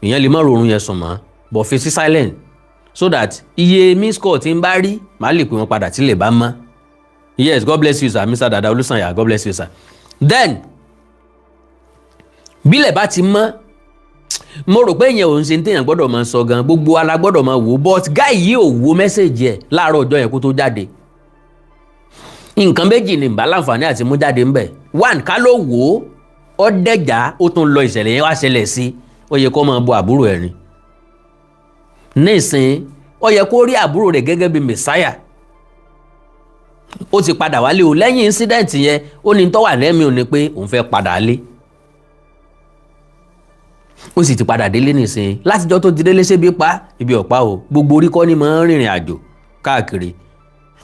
èèyàn lè má rọrùn yẹn sùn mọ́, but fi sí silent so that iye miss call tí ń bá rí, màá lè pè wọ́n padà tí lè bá mọ́. Yes, God bless you, sir. Mr. Dada Olùsànyà, God bless you, sir. Then bílẹ̀ bá ti mọ́, mo rò pé ìyẹn ò ń ṣe téèyàn gbọ́dọ̀ máa sọ gan, gbogbo ala gbọ́dọ̀ máa wò, but guy yìí ò wo message ẹ̀ láàárọ̀ ọjọ́ yẹn kó tó jáde. Nǹkan méjì ni ìbá láǹfààní àti mú jáde ńbẹ̀. One, ká ló wò ó, ó dẹ̀já, ó tún lọ, ìṣẹ̀lẹ̀ yẹn wá ṣẹlẹ̀ sí, ó yẹ kó máa bọ àbúrò ẹ̀ ni. Nísìn, ó yẹ kó rí àbúrò rẹ̀ gẹ́gẹ́ bí messiah. Ó ti padà wálé o lẹ́yìn incident yẹn. Ó ní tó wà lẹ́mìí ò ní pé òun fẹ́ padà lé. Ó sì ti padà délé nísìnyí. Látijọ́ tó ti délé, ṣébi pa ibi ọ̀pá o. Gbogbo orí kọ́ ni máa ń rìnrìn àjò káàkiri.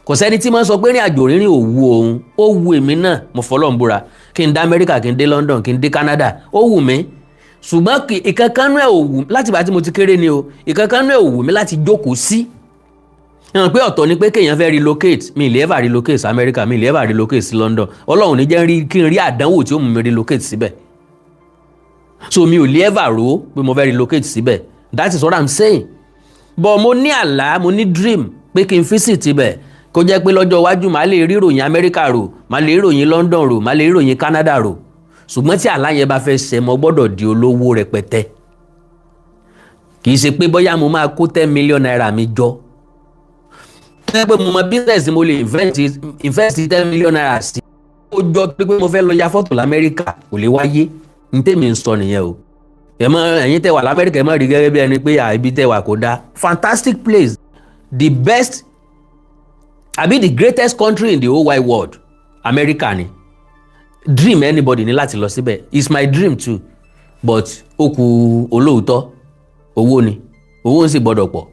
Kò sẹ́ni tí máa ń sọ pé rìn àjò rírìn ò wu òun. Ó wu èmi náà, mo fọlọ́n búra. Kí n dé Amẹ́ríkà, kí n dé London, kí n dé Canada, ó wù mí, ṣùgbọ́n ìkankanú ẹ̀ ò wù. Láti ìgbà tí mo ti kéré ni o, ìkankanú ẹ̀ ò wù mí láti jókòó sí hàn pé ọ̀tọ̀ ni pé kéèyàn fẹ́ relocate. Mi ì lè ever relocate sí Amẹ́ríkà, mi ì lè ever relocate sí London. Ọlọ́run ní jẹ́ kí n rí àdánwò tí ó mú mi relocate síbẹ̀. So mi ò lè ever rò pé mo fẹ́ relocate síbẹ̀. That is what I'm saying. But mo ní àlá, mo ní dream pé kí n visit ibẹ̀, kó jẹ́ pé lọ́jọ́ iwájú, màá lè rí ìròyìn Amẹ́ríkà rò, màá lè rí ìròyìn London rò, màá lè rí ìròyìn Canada rò. Ṣùgbọ́n tí àlá yẹn bá fẹ́ ṣẹ, mo gbọ́dọ̀ di olówó rẹpẹtẹ. Kì í ṣe pé bóyá mo máa kó ₦10 million mi jọ tó yẹ pé mo mọ business mo lè invest ₦10 million sí. Ó jọ pé mo fẹ́ lọ ya fọ́tò l'Amẹ́ríkà, kò lè wáyé. Ní tèmi ń sọ nìyẹn o. Ẹ mọ ẹ̀yin tẹ́ wà l'Amẹ́ríkà, ẹ mọ rí gẹ́gẹ́ bí ẹni pé ibi tẹ́ wà kò dáa. Fantastic place, the best àbí the greatest country in the whole wide world, America ni. Dream anybody ní láti lọ síbẹ̀. It's my dream too, but ó kù olóòótọ́, owó ni. Owó ń sì gbọ́dọ̀ pọ̀.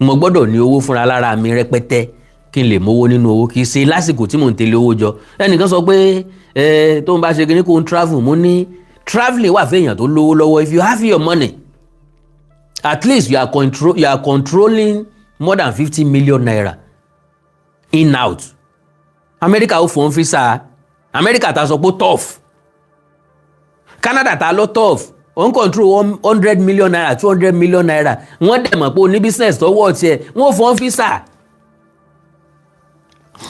Mo gbọ́dọ̀ ní owó fúnra lára mi rẹpẹtẹ kí n lè mówó nínú owó. Kì í ṣe lásìkò tí mò ń tẹ̀lé owó jọ. Ẹnìkan sọ pé ẹ tó ń bá ṣe kíní kó ń travel. Mo ní travelling wà fẹ́yàn tó lówó lọ́wọ́. If you have your money, at least you are controlling more than ₦50 million in out. America ó fún visa. America ta sọ pé tough, Canada ta lọ tough, ó ń control ₦100 million, ₦200 million. Wọ́n dẹ̀ mọ̀ pé o ní business tó wọ̀ tiẹ̀, wọ́n fún visa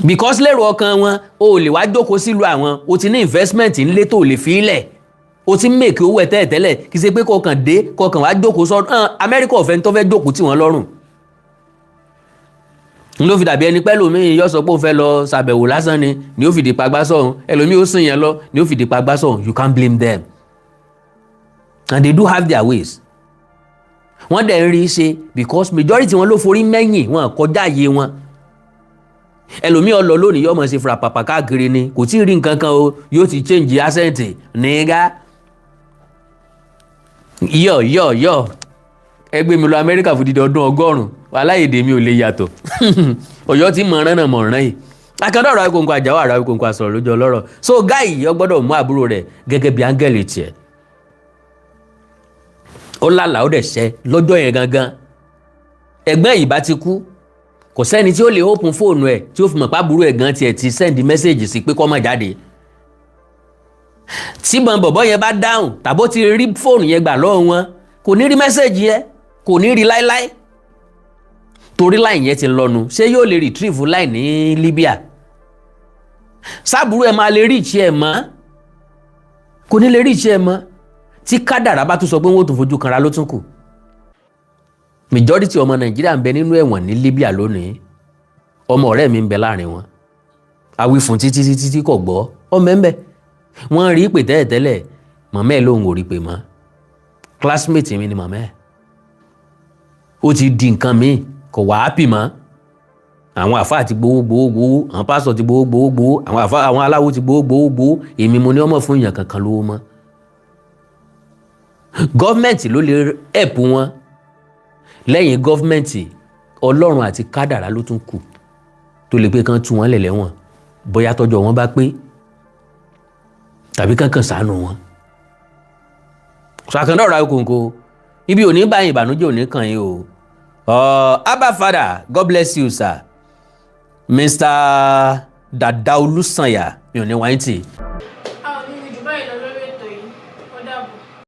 because lérò ọkàn wọn, o ò lè wá jókòó sílùú àwọn. O ti ní investment ńlé tó lè fi lẹ̀, o ti ń make owó ẹ̀ tẹ́lẹ̀tẹ́lẹ̀. Kì í ṣe pé kọkàn dé, kọkàn wá jókòó sọ. Amẹ́ríkà ọ̀fẹ́ tó fẹ́ jókòó tì wọ́n lọ́rùn n ló fi dàbí ẹni pẹ́ lómi yóò sọ pé òun fẹ́ lọ ṣàbẹ̀wò lásán ni ó fìdí pagbá sọ̀hún. Ẹlòmíì ó sìn yẹn lọ ni ó fìdí pagbá sọ̀hún. You can't blame them, and they do have their ways. Wọ́n dẹ̀ ń rí i ṣe because majority wọn ló forí mẹ́yìn, wọn kọjá àyè wọn. Ẹlòmíì ọlọ lónìí, yóò mọ̀ ṣe fura pàpà káàkiri ni. Kò tí ì rí nǹkan kan o, yóò ti change accent nígá. Yọ yọ yọ, ẹ gbé mi lọ Amẹ́ríkà fún dídí ọdún 100, aláìdè mi ò lè yàtọ̀. Ọ̀yọ́ tí mọ̀ràn náà mọ̀ràn yìí. Akẹ́dọ̀ ọ̀rọ̀ Awíkonko, àjàwọ̀ àrà Awíkonko, àsọ̀rọ̀ lójú ọlọ́rọ̀. So guy yìí, ó gbọ́dọ̀ mú àbúrò rẹ̀ gẹ́gẹ́ bí áńgẹ́lì tiẹ̀. Ó lálàá, ó dẹ̀ ṣẹ lọ́jọ́ yẹn gangan. Ẹ̀gbọ́n yìí bá ti kú, kò sẹ́ni tí ó lè open fóònù ẹ̀ tí ó fi mọ̀ pàbúrò ẹ̀ gan tiẹ̀ ti send message sí pé kó má jáde. Tí bọn bọ̀bọ̀ yẹn bá dáhùn tàbó ti rí fóònù yẹn gbà lọ́wọ́ wọn, kò ní rí message yẹn, kò ní rí láíláí, torí line yẹn ti lọ́nu. Ṣé yóò lè retrieve line ní Libya? Sábúrú ẹ̀ máa lè reach ẹ̀ mọ́? Kò ní lè reach ẹ̀ mọ́. Tí kádàrá bá tún sọ pé wọ́n ò tún fojú kanra ló tún kù. Majority ọmọ Nàìjíríà ń bẹ nínú ẹ̀wọ̀n ní Libya lónìí. Ọmọ ọ̀rẹ́ mi ń bẹ láàrin wọn. Awí fún títí títí tí kò gbọ́. Ọmọ ẹ̀ ń bẹ, wọ́n rí ìpè tẹ́lẹ̀tẹ́lẹ̀, màmá ẹ̀ lóun ò rí pè mọ́. Classmate mi ni màmá ẹ̀. Ó ti di nǹkan míì, kò wá happy mọ́. Àwọn àfáà ti gbowó gbowó gbowó, àwọn pásítọ̀ ti gbowó gbowó gbowó, àwọn àfáà, àwọn aláwo ti gbowó gbowó gbowó. Èmi mo ní ọmọ fún èèyàn kankan lówó mọ́. Government ló lè help wọn. Lẹ́yìn government, Ọlọ́run àti kádàrá ló tún kù tó lè pé kán tú wọn lẹ̀ lẹ́wọ̀n, bóyá tọ́jọ́ wọn bá pé tàbí kankan ṣàánú wọn. Ṣàkàndọ̀ ọ̀rọ̀ Awíkonko, ibi ò ní báyìí, ìbànújẹ́ ò ní kàn yín o. Abba Father, God bless you, sir. Mr. Dada Olùsànyà, mi ò ní wáyé tì.